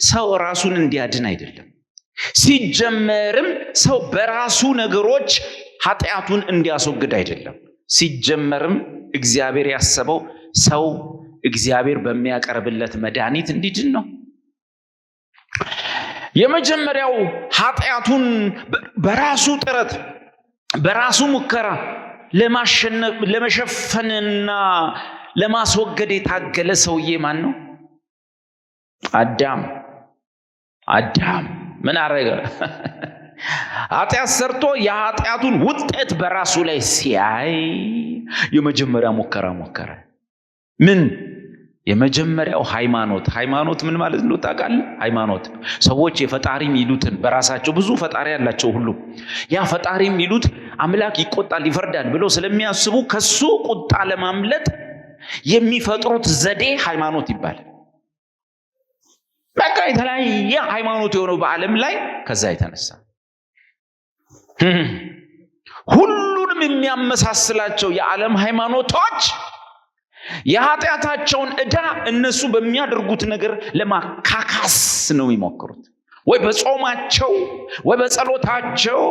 ሰው ራሱን እንዲያድን አይደለም። ሲጀመርም ሰው በራሱ ነገሮች ኃጢአቱን እንዲያስወግድ አይደለም። ሲጀመርም እግዚአብሔር ያሰበው ሰው እግዚአብሔር በሚያቀርብለት መድኃኒት እንዲድን ነው። የመጀመሪያው ኃጢአቱን በራሱ ጥረት፣ በራሱ ሙከራ ለማሸነፍ፣ ለመሸፈንና ለማስወገድ የታገለ ሰውዬ ማን ነው? አዳም። አዳም ምን አረገ? ኃጢአት ሰርቶ የኃጢአቱን ውጤት በራሱ ላይ ሲያይ የመጀመሪያ ሙከራ ሞከረ። ምን? የመጀመሪያው ሃይማኖት። ሃይማኖት ምን ማለት ነው ታውቃለህ? ሃይማኖት ሰዎች የፈጣሪ የሚሉትን በራሳቸው ብዙ ፈጣሪ ያላቸው ሁሉ ያ ፈጣሪ የሚሉት አምላክ ይቆጣል ይፈርዳል ብለው ስለሚያስቡ ከሱ ቁጣ ለማምለጥ የሚፈጥሩት ዘዴ ሃይማኖት ይባላል። በቃ የተለያየ ሃይማኖት የሆነው በዓለም ላይ ከዛ የተነሳ ሁሉንም የሚያመሳስላቸው የዓለም ሃይማኖቶች የኃጢአታቸውን ዕዳ እነሱ በሚያደርጉት ነገር ለማካካስ ነው የሚሞክሩት። ወይ በጾማቸው፣ ወይ በጸሎታቸው፣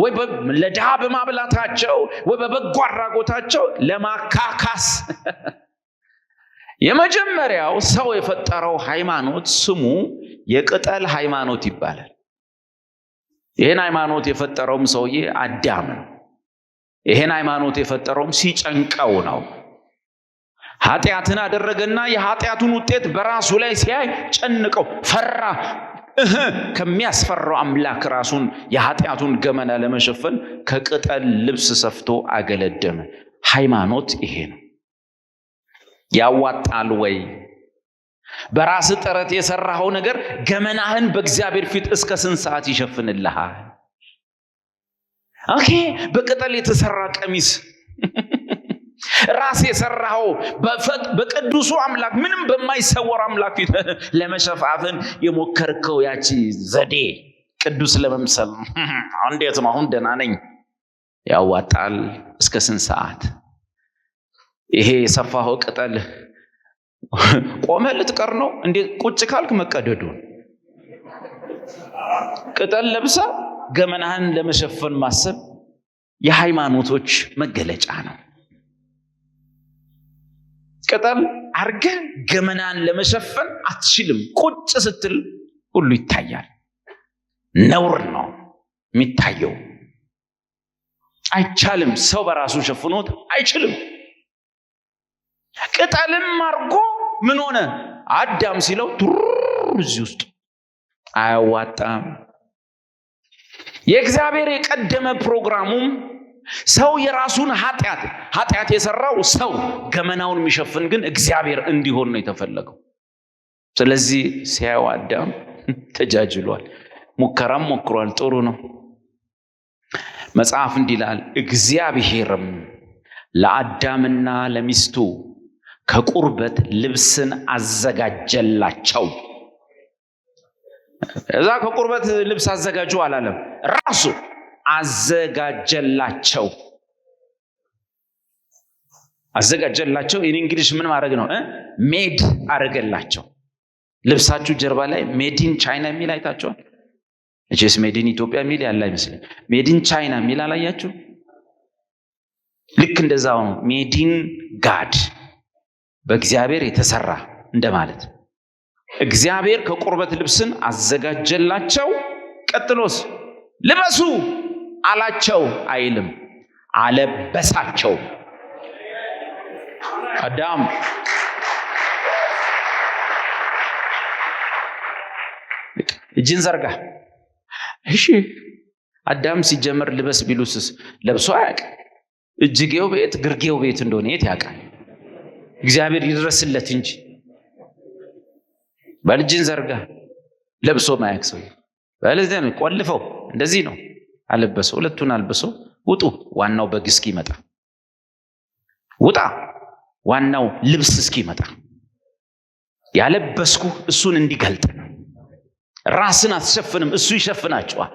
ወይ ለድሃ በማብላታቸው፣ ወይ በበጎ አድራጎታቸው ለማካካስ። የመጀመሪያው ሰው የፈጠረው ሃይማኖት ስሙ የቅጠል ሃይማኖት ይባላል። ይህን ሃይማኖት የፈጠረውም ሰውዬ አዳም ነው። ይህን ሃይማኖት የፈጠረውም ሲጨንቀው ነው። ኃጢአትን አደረገና የኃጢአቱን ውጤት በራሱ ላይ ሲያይ ጨንቀው፣ ፈራ። ከሚያስፈራው አምላክ ራሱን የኃጢአቱን ገመና ለመሸፈን ከቅጠል ልብስ ሰፍቶ አገለደመ። ሃይማኖት ይሄ ነው። ያዋጣል ወይ? በራስ ጥረት የሰራኸው ነገር ገመናህን በእግዚአብሔር ፊት እስከ ስንት ሰዓት ይሸፍንልሃል? Okay፣ በቅጠል የተሰራ ቀሚስ ራስ የሰራኸው በቅዱሱ አምላክ ምንም በማይሰወር አምላክ ፊት ለመሸፋፈን የሞከርከው ያቺ ዘዴ ቅዱስ ለመምሰል እንዴት ነው? አሁን ደህና ነኝ። ያዋጣል እስከ ስንት ሰዓት? ይሄ የሰፋኸው ቅጠል ቆመ ልትቀር ነው እንዴ? ቁጭ ካልክ መቀደዱን። ቅጠል ለብሳ ገመናህን ለመሸፈን ማሰብ የሃይማኖቶች መገለጫ ነው። ቅጠል አርገህ ገመናን ለመሸፈን አትችልም። ቁጭ ስትል ሁሉ ይታያል። ነውር ነው የሚታየው። አይቻልም። ሰው በራሱ ሸፍኖት አይችልም። ቅጠልም አርጎ ምን ሆነ? አዳም ሲለው ቱር እዚህ ውስጥ አያዋጣም። የእግዚአብሔር የቀደመ ፕሮግራሙም ሰው የራሱን ኃጢአት የሰራው ሰው ገመናውን የሚሸፍን ግን እግዚአብሔር እንዲሆን ነው የተፈለገው። ስለዚህ ሲያየው አዳም ተጃጅሏል። ሙከራም ሞክሯል። ጥሩ ነው። መጽሐፍ እንዲህ ይላል፣ እግዚአብሔርም ለአዳምና ለሚስቱ ከቁርበት ልብስን አዘጋጀላቸው። እዛ ከቁርበት ልብስ አዘጋጁ አላለም፣ ራሱ አዘጋጀላቸው። አዘጋጀላቸው። In English ምን ማድረግ ነው? Made አደረገላቸው። ልብሳችሁ ጀርባ ላይ made in China የሚል አይታችኋል? እቺስ made in Ethiopia የሚል ያለ አይመስለኝ። Made in China የሚል አላያችሁ? ልክ እንደዛው ነው። Made in God፣ በእግዚአብሔር የተሰራ እንደማለት። እግዚአብሔር ከቁርበት ልብስን አዘጋጀላቸው። ቀጥሎስ ልበሱ አላቸው አይልም፣ አለበሳቸው። አዳም እጅን ዘርጋ። እሺ፣ አዳም ሲጀመር ልበስ ቢሉስስ ለብሶ አያውቅም። እጅጌው ቤት ግርጌው ቤት እንደሆነ የት ያውቃል? እግዚአብሔር ይድረስለት እንጂ። በልጅን ዘርጋ፣ ለብሶ ማያውቅ ሰው በለዚህ ነው። ቆልፈው እንደዚህ ነው አለበሰው። ሁለቱን አልብሶ ውጡ፣ ዋናው በግ እስኪመጣ ውጣ፣ ዋናው ልብስ እስኪመጣ ያለበስኩ እሱን እንዲገልጥ ነው። ራስን አትሸፍንም፣ እሱ ይሸፍናቸዋል።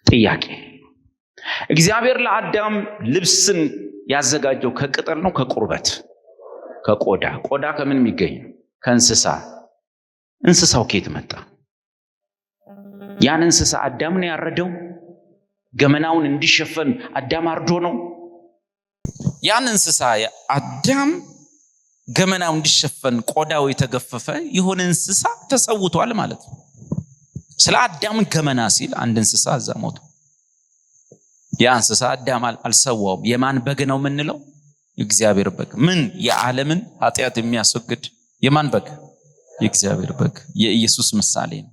ጥያቄ፣ እግዚአብሔር ለአዳም ልብስን ያዘጋጀው ከቅጠል ነው ከቁርበት? ከቆዳ። ቆዳ ከምን የሚገኝ ነው? ከእንስሳ። እንስሳው ከየት መጣ? ያን እንስሳ አዳም ነው ያረደው? ገመናውን እንዲሸፈን አዳም አርዶ ነው? ያን እንስሳ አዳም ገመናው እንዲሸፈን ቆዳው የተገፈፈ የሆነ እንስሳ ተሰውቷል ማለት ነው። ስለ አዳም ገመና ሲል አንድ እንስሳ እዛ ሞተ። ያ እንስሳ አዳም አልሰዋውም። የማን በግ ነው የምንለው? የእግዚአብሔር በግ። ምን የዓለምን ኃጢአት የሚያስወግድ የማን በግ? የእግዚአብሔር በግ። የኢየሱስ ምሳሌ ነው።